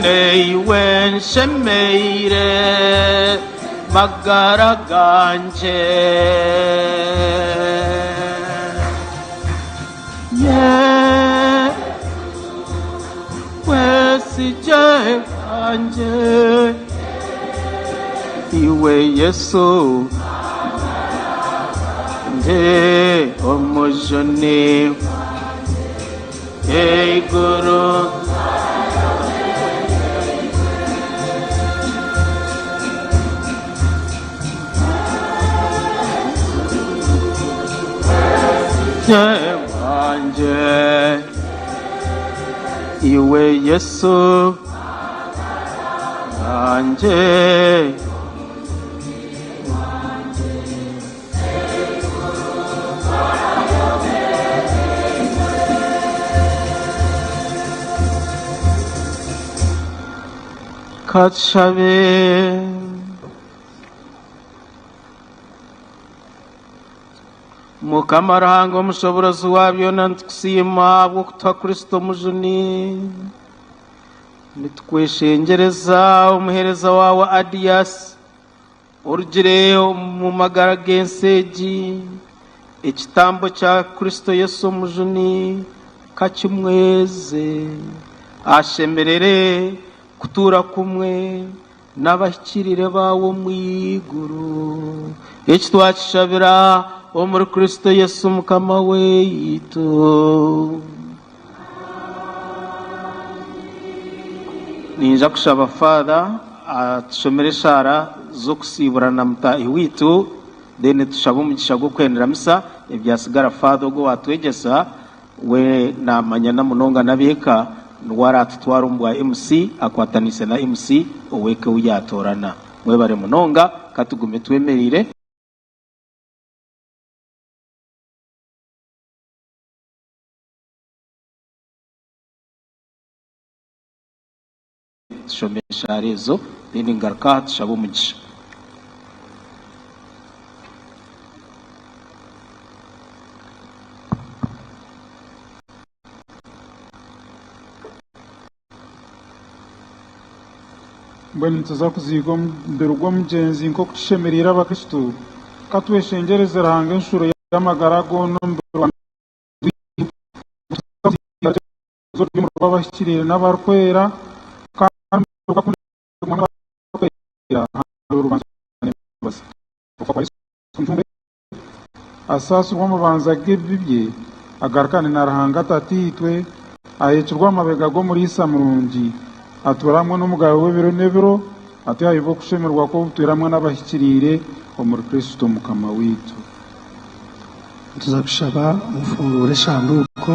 S1: Neiwe nshemeire magara gangye. Ye wesigye wangye, iwe Yesu nde omujuni eiguru. Wangye, iwe Yesu wangye. Katushabe. Mukama Ruhanga omushoboorozi wa byona, nitukusiima ahabw'okutuha Kristo Omujuni. Nitukweshengyereza omuheereza waawe Adiasi orugire omu magara g'ensi egi, ekitambo kya Kristo Yesu Omujuni. Kakimweze, ashemerere kutuura kumwe n'abahikiriire baawe omu iguru. Eki twakishabira omuri Kristo Yesu Mukama waitu. Ninja kushaba Father atushomere eshaara z'okusiiburana mutaahi waitu then tushabe omugisha gw'okuhendera misa ebyasigara Father ogwo owatwegyesa we namanya namunonga n'abeeka niwe aratutwara omu bwa MC akwataniise na MC ow'eka ou yatorana. Mwebare munonga katugume twemereire. Tushome eshaara ezo then ngaruke aha tushabe omugisha.
S5: Mbwenu nituza kuziika omubiri gw'omugyenzi nk'oku kishemereire Abakristo. Ka tweshengyereze Ruhanga enshuro y'amagara goona omubiri gwa Rw'abahikiriire n'abarikwera, kandi asaasirwe amabanja g'ebibi bye, agarukane na Ruhanga Tataitwe, aheekirwe aha mabega g'Omuriisa murungi, atuure hamwe n'Omugabe w'ebiro n'ebiro, atyo aheebwe okushemererwa kw'obutwire hamwe n'abahikiriire omuri Kristo Mukama waitu.
S4: Nituza kushaba mufunguure eshanduuko.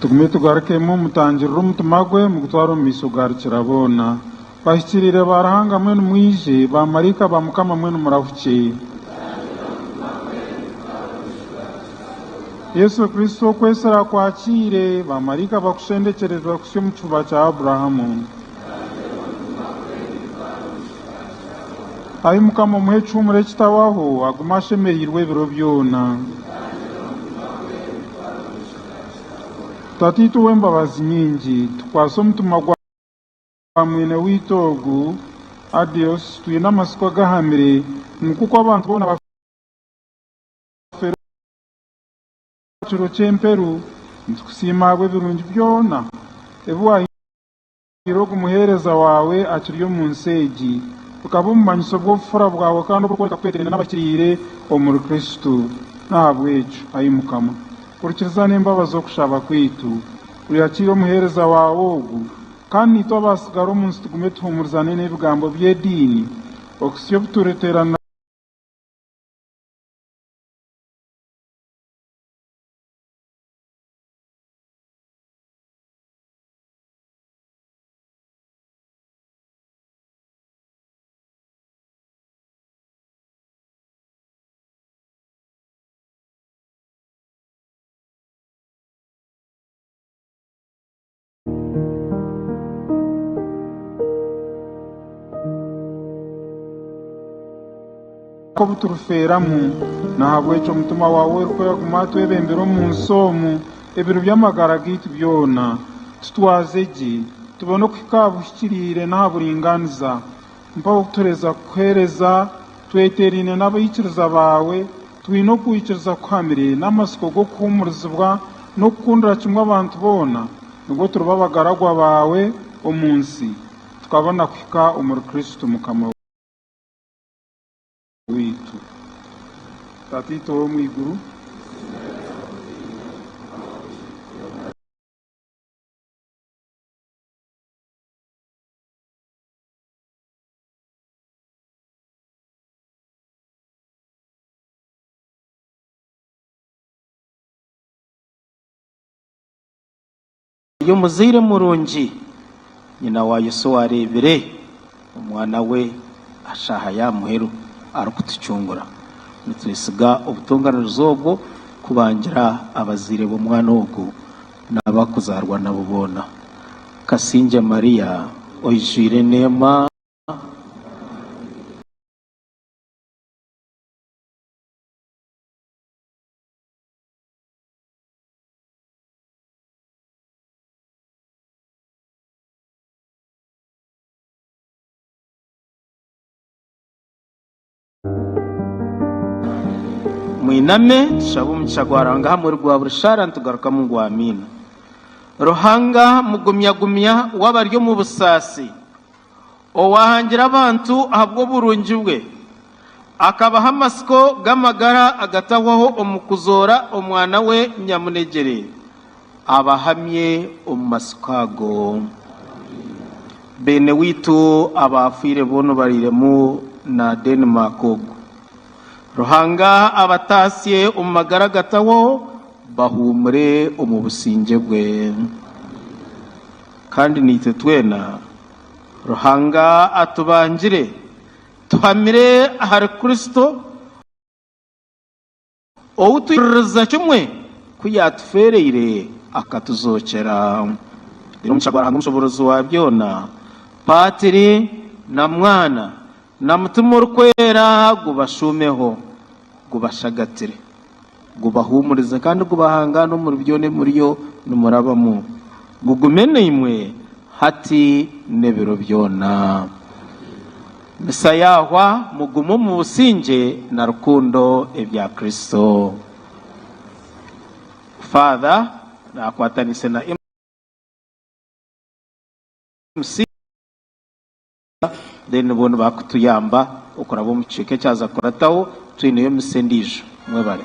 S5: Tugume tugarukemu mutangirire omutima gwe mugutware omu maisho ga Rukiraboona. Bahikiriire ba Ruhanga mwenu mwije, baamaraika ba Mukama mwenu murahukye. Yesu Kristo okwesera akwakiire, baamaraika bakushendekyereze bakuhitsye omu kifuba kya Abrahamu. Ai Mukama omuhe ekihumuro ekitahwaho, agume ashemereirwe ebiro byona. Tataitwe ow'embabazi nyingi, tukwatse omutima gwa mwene waitu ogu, Adios, twine amatsiko agahamire ngu nk'oku abantu boona bafeera aha kiro ky'emperu, nitukusiima ahabw'ebirungi byona ebi wahaire ogu muheereza waawe akiri omu nsi egi. Bukaba obumanyiso bw'obufura bwawe kandi oburikworeka ku tweteeraine n'abahikiriire omuri Kristo. N'ahabw'ekyo, ai Mukama, hurikiriza n'embabazi okushaba kwaitu, oyakiire omuheereza waawe ogu, kandi naitwe abaatsigara omu nsi tugume tuhuumurizane n'ebigambo by'ediini, okuhitsya obu turiteerana. Obu turifeeramu. Nahabwekyo Mutima waawe Orikwera agume atwebembere omu nsi omu ebiro by'amagara gaitu byona. Tutwaze gye, tubone okuhika aha buhikiriire n'aha buringaaniza. Mpaho kutuheereza kukuheereza tweteeraine n'abaikiriza baawe, twine okwikiriza kuhamire n'amatsiko g'okuhuumurizibwa n'okukundira kimwe abantu boona, nibwo turiba abagaragwa baawe omu nsi, tukabona kuhika omuri Kristo Mukama waitu. Tataitwe ow'omu iguru.
S1: Omuzaire murungi, nyina wa Yesu owaareebire omwana we aha shaaha y'aha muheru arikutucungura. Nitwesiga obutonganirizi obwo kubangira abazaire b'omwana ogu n'abarikuzaarwa nabo boona. Kasingye Maria, oijwire eneema. Mwiname tushabe omugisha gwa Ruhanga aha muheru gwa buri shaara nitugarukamu ngu Amiina. Ruhanga mugumyagumya w'abari omu busaasi, owaahangire abantu ahabw'oburungi bwe, akabaha amatsiko g'amagara agatahwaho omu kuzoora Omwana we nyamunegyere, abahamye omu matsiko ago. Beene waitu abaafiire boona obariiremu na Denmark ogwo. Ruhanga abataasye omu magara agatahwaho, bahuumure omu busingye bwe. Kandi naitwe twena, Ruhanga atubangire, tuhamire ahari Kristo, ou twikiririza kimwe ku yaatufeereire akatuzookyera. Reero omugisha gwa Ruhanga Omushoboorozi wa byona, Paatiri na Mwana na Mutima Orikwera gubashuumeho, gubashagatire, gubahuumurize kandi gubahangaane omuri byona ebi muriyo nimurabamu, gugume naimwe hati n'ebiro byona. Misa yaahwa, mugume omu busingye na rukundo ebya Kristo. Father naakwatanise na MC then bo nibakutuyamba okuraba omu kicweka ekyaza kukurataho twineyo misa endiijo. Mwebare.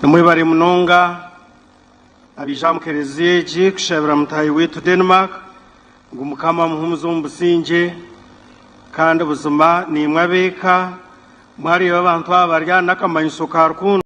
S4: Nimwebare munonga abaija aha mukereziya egi kushabira mutaahi waitu Denmark ngu Mukama amuhumuze omu busingye kandi buzima naimwe ab'eka mwareeba abantu aba bari aha n'akamanyiso ka rukundo.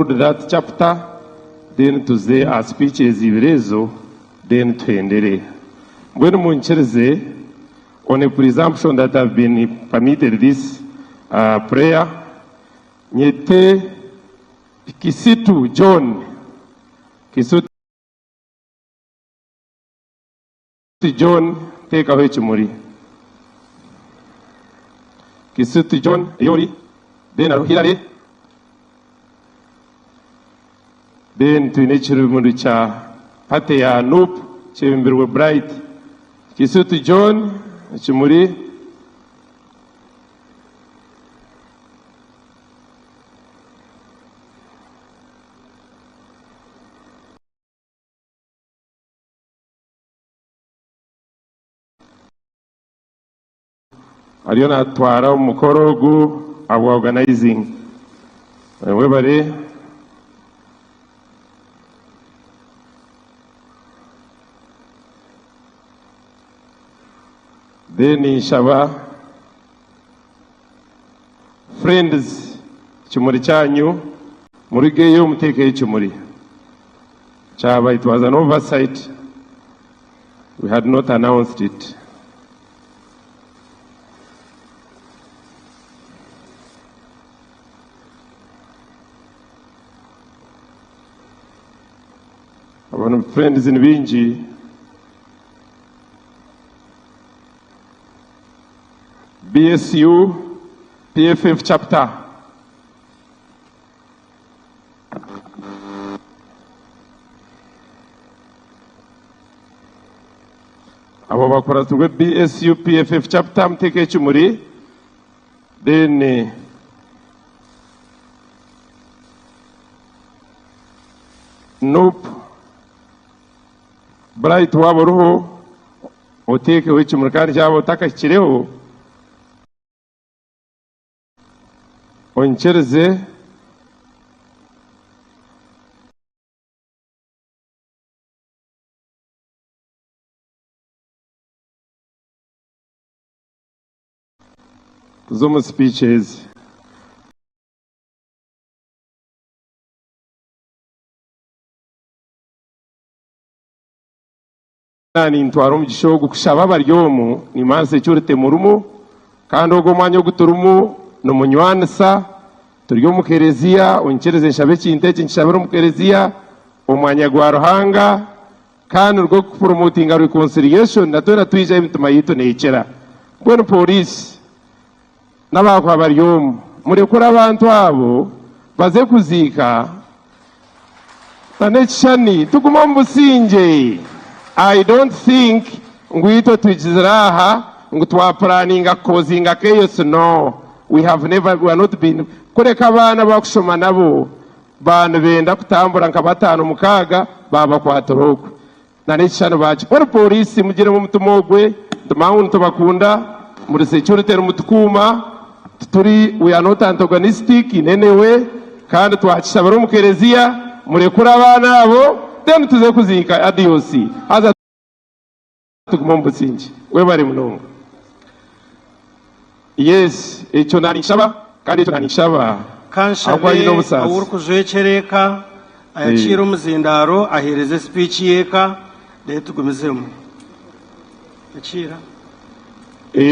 S6: that chapter then tuze aha speeches ibiri ezo then tuhendere. Mbwenu munkirize on a presumption that I've been permitted this prayer nyete Kisitu John Kisitu John teekaho ekimuri. Kisitu John ei ori then hariho Hillary then twine ekirumuri kya party ya nup kyebembirwe Bright. Kisitu John ekimuri. Ariyo natwara omukoro ogu ahabwa organizing. Webare. Then nshaba Friends ekimuri kyanyu murugeyo mutekeyo ekimuri kyaba it was an oversight we had not announced it. Abantu friends ni bingi. BSU PFF Chapter. Abo bakuratirwe BSU PFF Chapter muteeke ekimuri then Nup Bright waaba oriho oteekeho ekimuri kandi kyaba otakahikireho onyikirize tuze omu sipiiki ezi. Nintwara omugisha ogu kushaba abari omu Niman Security murimu kandi ogu omwanya ogu turimu nimunywanisa turi omu kereziya onyikirize nshabe ekintu eki nkishabire omu kereziya omwanya gwa Ruhanga kandi nigwo kupromotinga reconciliation na twena twija emitima yaitu nekira mbwenu police n'abakuba bari omu murekure abantu abo baze kuziika na n'ekishushani tugume omu busingye. I don't think ngu itwe twizire aha ngu twapuraninga kukozinga chaos no we have never we are not been kureka abaana abakushoma nabo ba nibenda kutambura nka bataano mukaaga babakwatira okwe. Na n'ekishushani baakikora pooriisi mugiremu omutima ogwe ntumanya ngu nitubakunda muri security nimutukuuma tituri we are not antagonistic in any way kandi twakishabira omu kereziya murekure abaana abo then tuze kuziika adios haza tugume omu busingye webare munonga. Yes ekyo nanikishaba kandi ekyo nanikishaba
S4: Ka
S6: ahabw'okuba nyine
S4: nshabe
S6: obusaasi.
S4: ow'orikujwekyera eka ayakiire omuzindaaro aheereze sipiiki y'eka reero tugumizemu. Yakiira.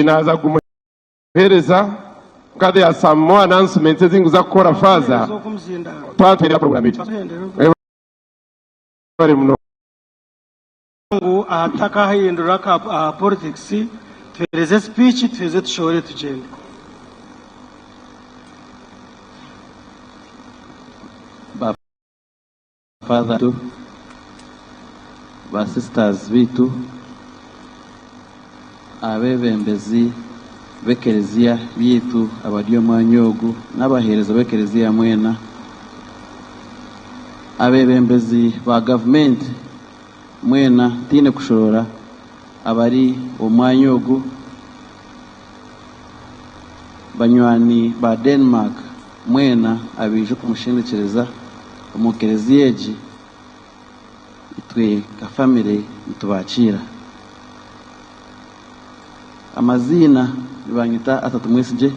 S6: Naaza kugumuheereza kwonka there are some more announcements ezi ndikuza kukora faaza
S4: Heereza ogwo omuzindaaro.
S6: twatuheerera program egi. Webare munonga.
S4: Ngu ahatakahindura aha politics tuhereze speech tuheze tushohore tugyende.
S7: Ba father baitu, ba sisters baitu, abebembezi b'ekereziya yaitu abari omu mwanya ogu n'abaheereza b'ekereziya mwena, abeebembezi ba gavumenti mwena ntaine kushoroora abari omu mwanya ogu, banywani ba Denmark mwena abaija okumushendekyereza omu kereziya egi. Itwe nka famire nitubakiira. Amaziina nibanyeta Arthur Tumwesigye,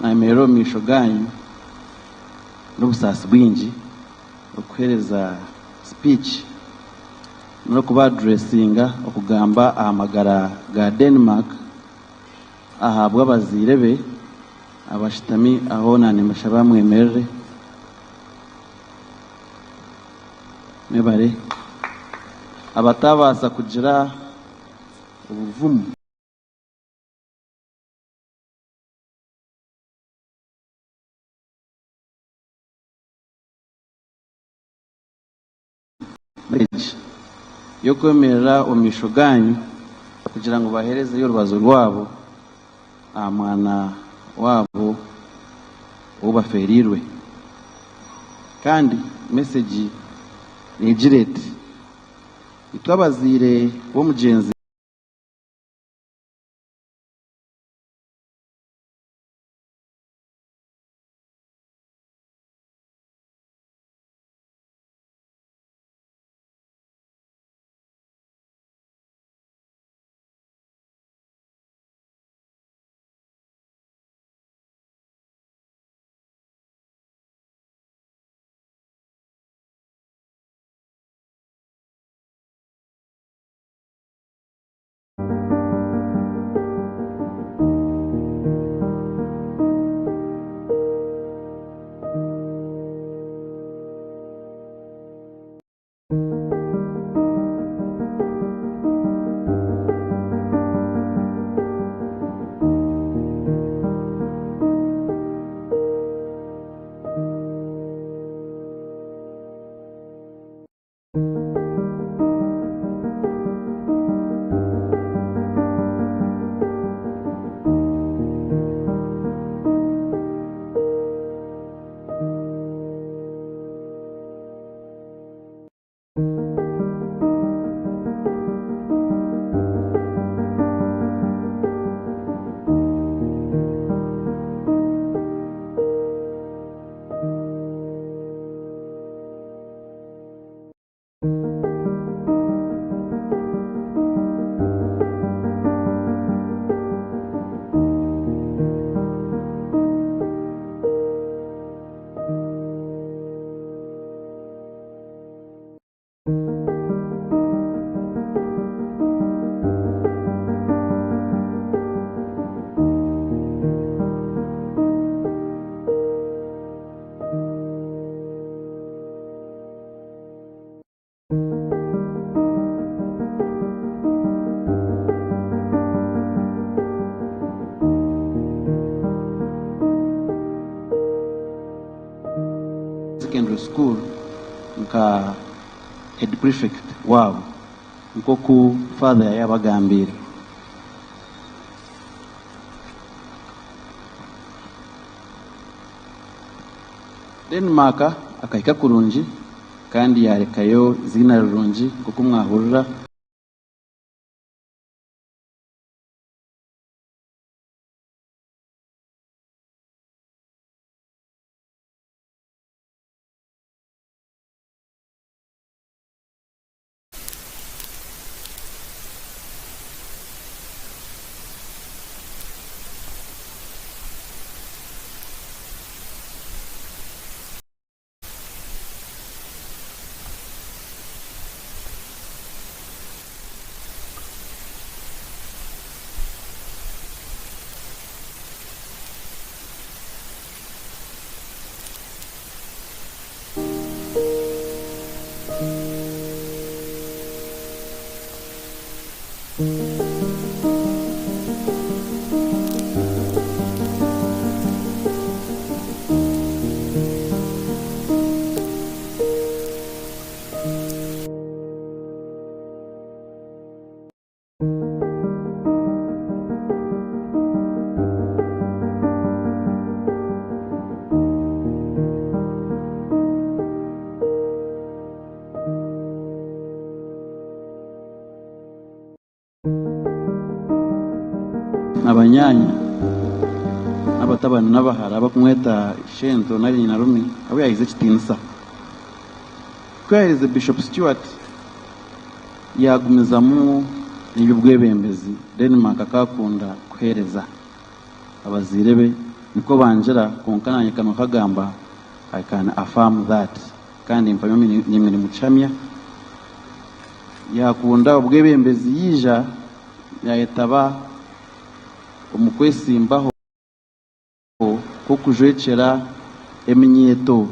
S7: nayemerera omu maisho gaanyu N'obusaasi bwingi okuheereza speech n'okuba addressinga okugamba aha magara ga Denmark ahabw'abazaire be abashutami aho na nimbashaba mwemerere. Mwebare. Abatabaasa kugira obuvumu. Message y'okwemerera omu maisho gaanyu kugira ngu baheerezeyo orubazo rwabo aha mwana waabo ou bafeereirwe. Kandi message neegira eti, Itwe abazaire b'omugyenzi, Secondary School nka head prefect waabo nk'oku Father yaabagambiire. Denmark akahika kurungi kandi yaarekayo eiziina rirungi nk'oku mwahurira. Abanyaanya n'abatabani n'abahara abarikumweta Ishento nari Nyinarumi abu yaahize ekitiinisa. Ku yaaherize Bishop Stuart yaagumizamu n'eby'obwebembezi Denmark akakunda kuheereza. Abazaire be nikwo bangira kwonka naanye kanwa kagamba. I can affirm that kandi mpamya nimwe nimukihamya. Yakunda obwebembezi yaija yayetaba omu kwesimbaho kw'okujwekyera eminyeeto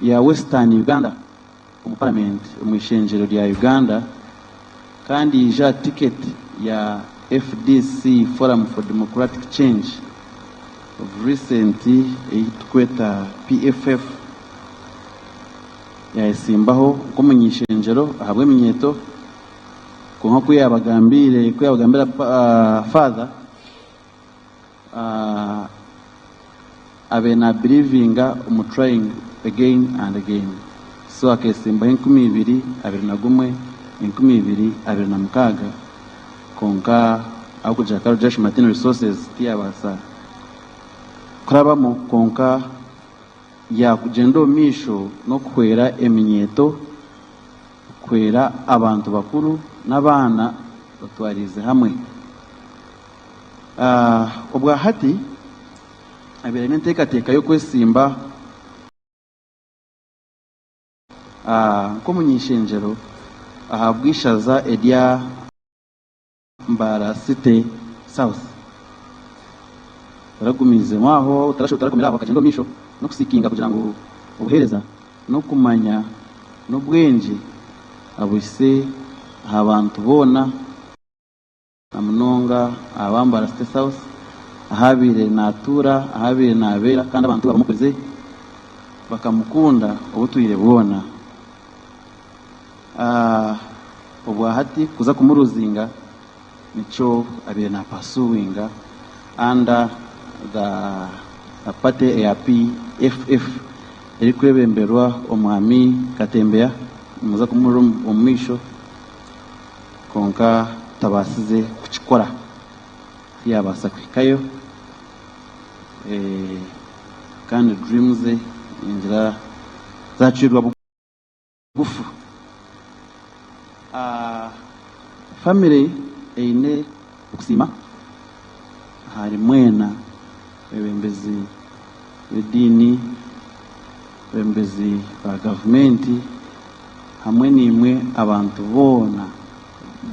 S7: ya Western Uganda omu Paramenti omu ishengyero rya Uganda kandi yaija aha tiketi ya FDC, Forum for Democratic Change, of recent ei turikweta PFF, yayesimbaho nk'omuny'ishengyero ahabw'eminyeeto kwonka ku yaabagambiire ku yaabagambira Father abaire naabiriivinga omu trying again and again so akeesimbaho 2021, 2026 kwonka ahabw'okugira ngu Josh Martin Resources tiyaabaasa kurabamu kwonka yaakugyenda omu maisho n'okuhwera eminyeeto, kuhwera abantu bakuru n'abaana batwariize hamwe. Obwa hati abaire aine enteekateeka y'okwesimba nk'omuny'eishengyero ahabw'eishaza erya Mbarara City South. Taragumiizemu aho, tarakomire aho akagyenda omu maisho n'okusiikinga kugira ngu obuheereza n'okumanya n'obwengye abuhitsye aha bantu boona na munonga aha Mbarara City South ahu abaire naatuura, ahu abaire naabeera kandi abantu abamukurize bakamukunda obutwire bwona. Obwahati kuza kumuruzinga nikyo abaire napasuwinga under the party eya PFF erikwebemberwa Omwami Katembeya nimuza kumuhurira omu maisho kwonka tabaasize kukikora tiyabaasa kuhikayo kandi dream ze ningira zacwirwa bugufu. Family eine okusiima ahari mwena abeebembezi b'ediini, abeebembezi ba gavumenti hamwe naimwe abantu boona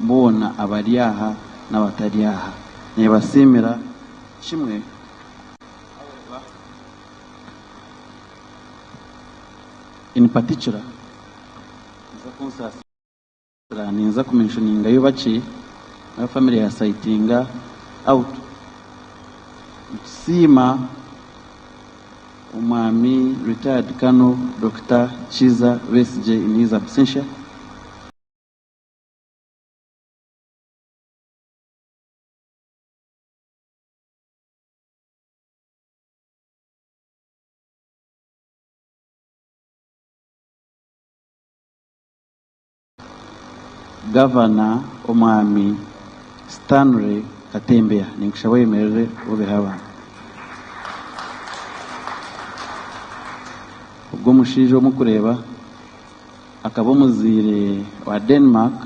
S7: boona abari aha n'abatari aha. Neebasiimira kimwe. In particular, ninza kunsaasira ninza kumenshoningayo bakye abu family ya citinga out. Nitusiima Omwami Retired Colonel Dokita Kiiza Besigye in his absentia. Gavana Omwami Stanley Katembeya ninkushaba oyemerere obeho abantu. Ogwo omushaija ou murikureeba akaba omuzaire wa Denmark.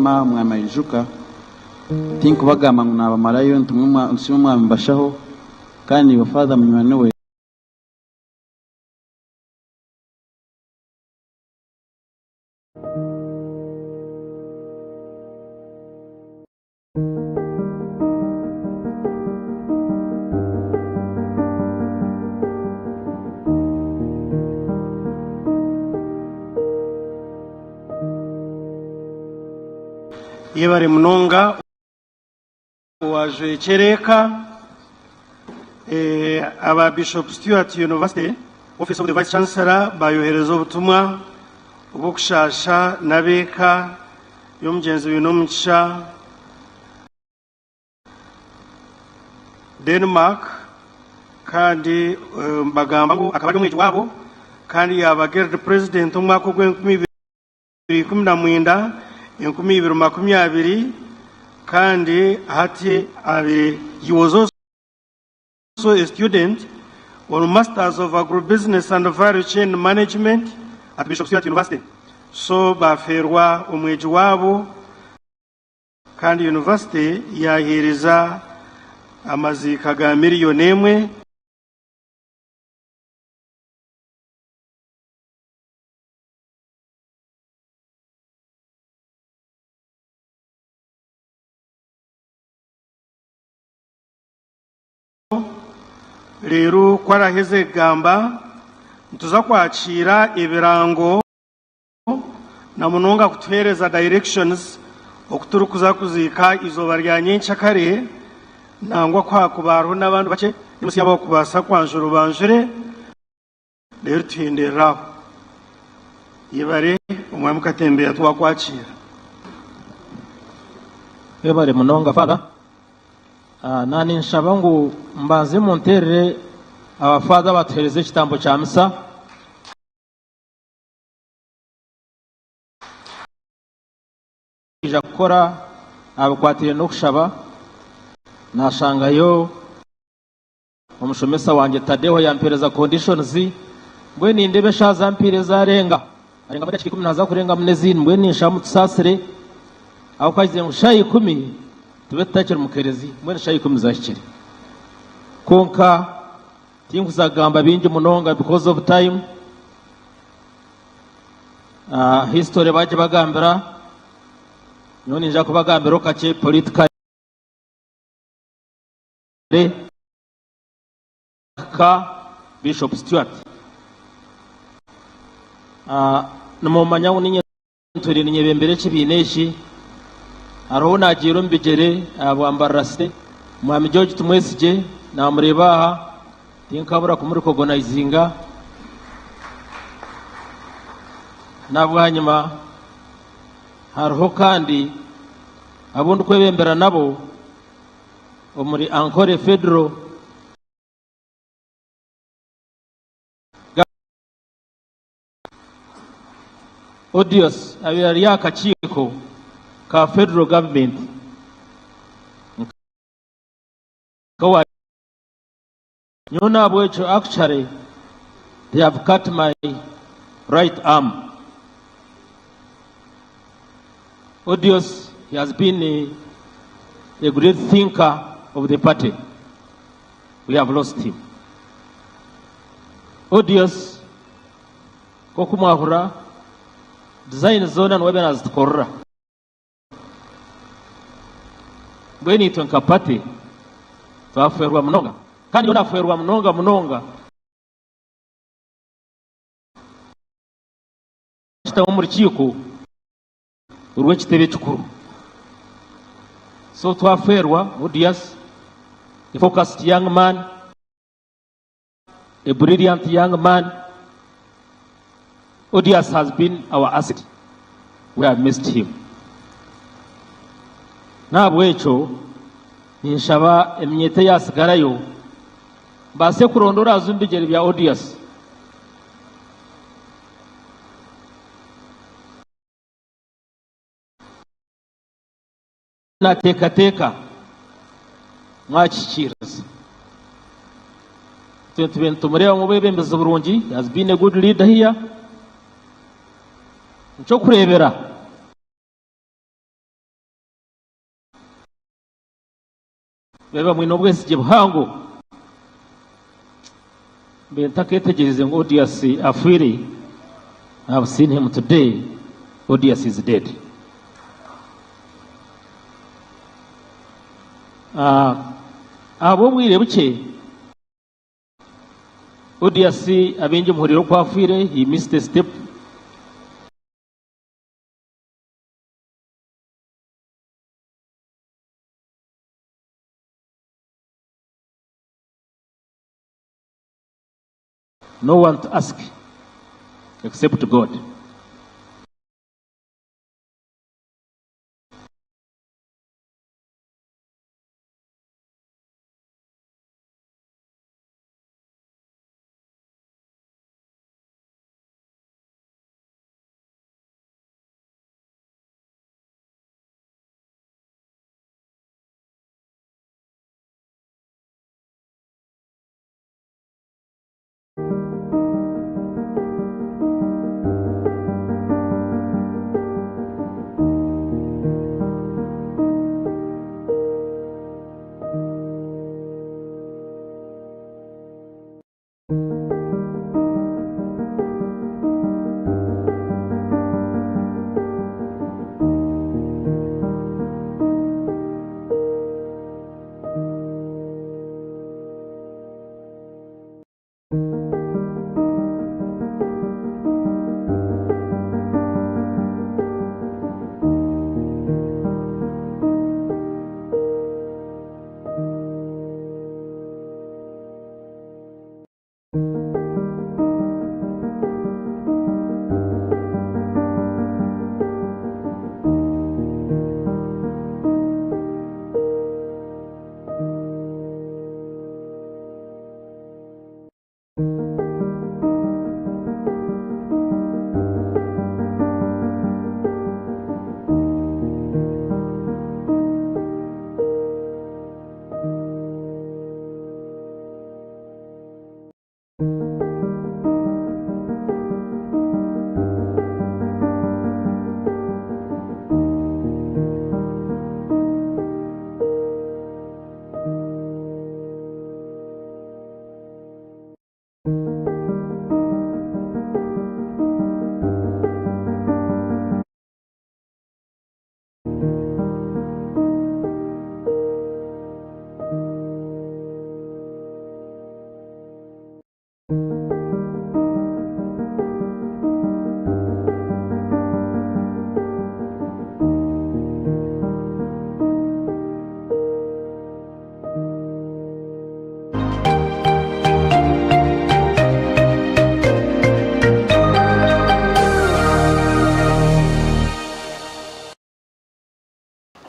S7: Ninsiima Mwami Aijuka. Tinkubagamba ngu naabamarayo nti nsiime Mwami Bashaho kandi naiwe Father munywani we.
S4: Yebare munonga owajwekyera eka aba Bishop Stuart University Office of the Vice Chancellor bayohereza obutumwa obw'okushaasha n'ab'eka y'omugyenzi Bainomugisha Denmark kandi nibagamba ngu akaba ari omwegi waabo kandi yaaba Guild President omu mwaka ogw'enkumi ibiri ikumi na mwenda, enkumi ibiri makumi abiri kandi hati abaire he was also a student on Masters of Agribusiness and Value Chain Management at Bishop Stuart University. So baafeerwa omwegi waabo. Kandi yunivasite yaaheereza amaziika ga miriyoni emwe. Reero ku araaheze kugamba, nituza kwakiira ebirango. Na munonga kutuheereza directions oku turikuza kuziika eizooba rya nyenkyakare nangwa ku hakuba hariho n'abandi bakye MC abakubaasa kwanjura obanjure reero tuhenderere aho. Yebare Omwami Katembeya twakwakiira.
S8: Webare munonga Father. Na ninshaba ngu mbanze munterere aba Father abatuhereza ekitambo kya misa. Kwija kukora aha bikwatiraine n'okushaba, naashangayo omushomesa wangye Tadeho yampeereza conditions, mbwenu nindeeba eshaaha zampiire zarenga, arengamu edakiika ikumi naaza kurengamu n'ezindi, mbwenu ninshaba mutusaasire ahabw'okuba agizire ngu shaaha ikumi tube tutakiri mu kereziya, mbwenu shaaha ikumi zahikire. Kwonka tinkuza kugamba bingi munonga because of time. History bagibagambira, nyowe ninza kubagambiraho kakye politically ka Bishop Stuart. Nimumanya ngu ninye ntwire ninyebembera ekibiina eki, hariho ou naagiire omu bigyere ahabwa Mbarara City, Mwami George Tumwesigye naamureeba aha, tinkabura kumurikogonayizinga. Nabwanyima hariho kandi abu ndikwebembera nabo omuri Ankole Federal. Odious abaire ari aha kakiiko ka Federal Government nka Nyowe nahabwekyo actually they have cut my right arm. Odious he has been a, a great thinker of the party. We have lost him. Odious Nk'oku mwahurira, design zoona niwe abaire nazitukorera. Mbwenu itwe nka party twafeerwa munonga kandi nyowe nafeerwa munonga munonga. Kitaho omu rukiiko orw'ekitebe ekikuru. So twafeerwa Odious, a focused young man. A brilliant young man, Odious has been our asset, we have missed him. N'ahabw'ekyo ninshaba eminyeeto eyaasigarayo mbaase kuronda oraaza omu bigyere bya Odious. Naateekateeka mwakihikiiriza. Itwe tube nitumureeba ngu obwebembezi burungi, he has been a good leader here. Nikyokureebera. Babe bamwine obwesigye buhango. Mbe ntaketegyereize ngu Odious afwire, I have seen him today, Odious is dead. Ah, ahabw'obwire bukye, Odious abaingi muhuriire oku afwire, he missed a step. No one to ask except God.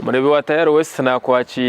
S9: Omureebi wa Tayari West naakwakiira.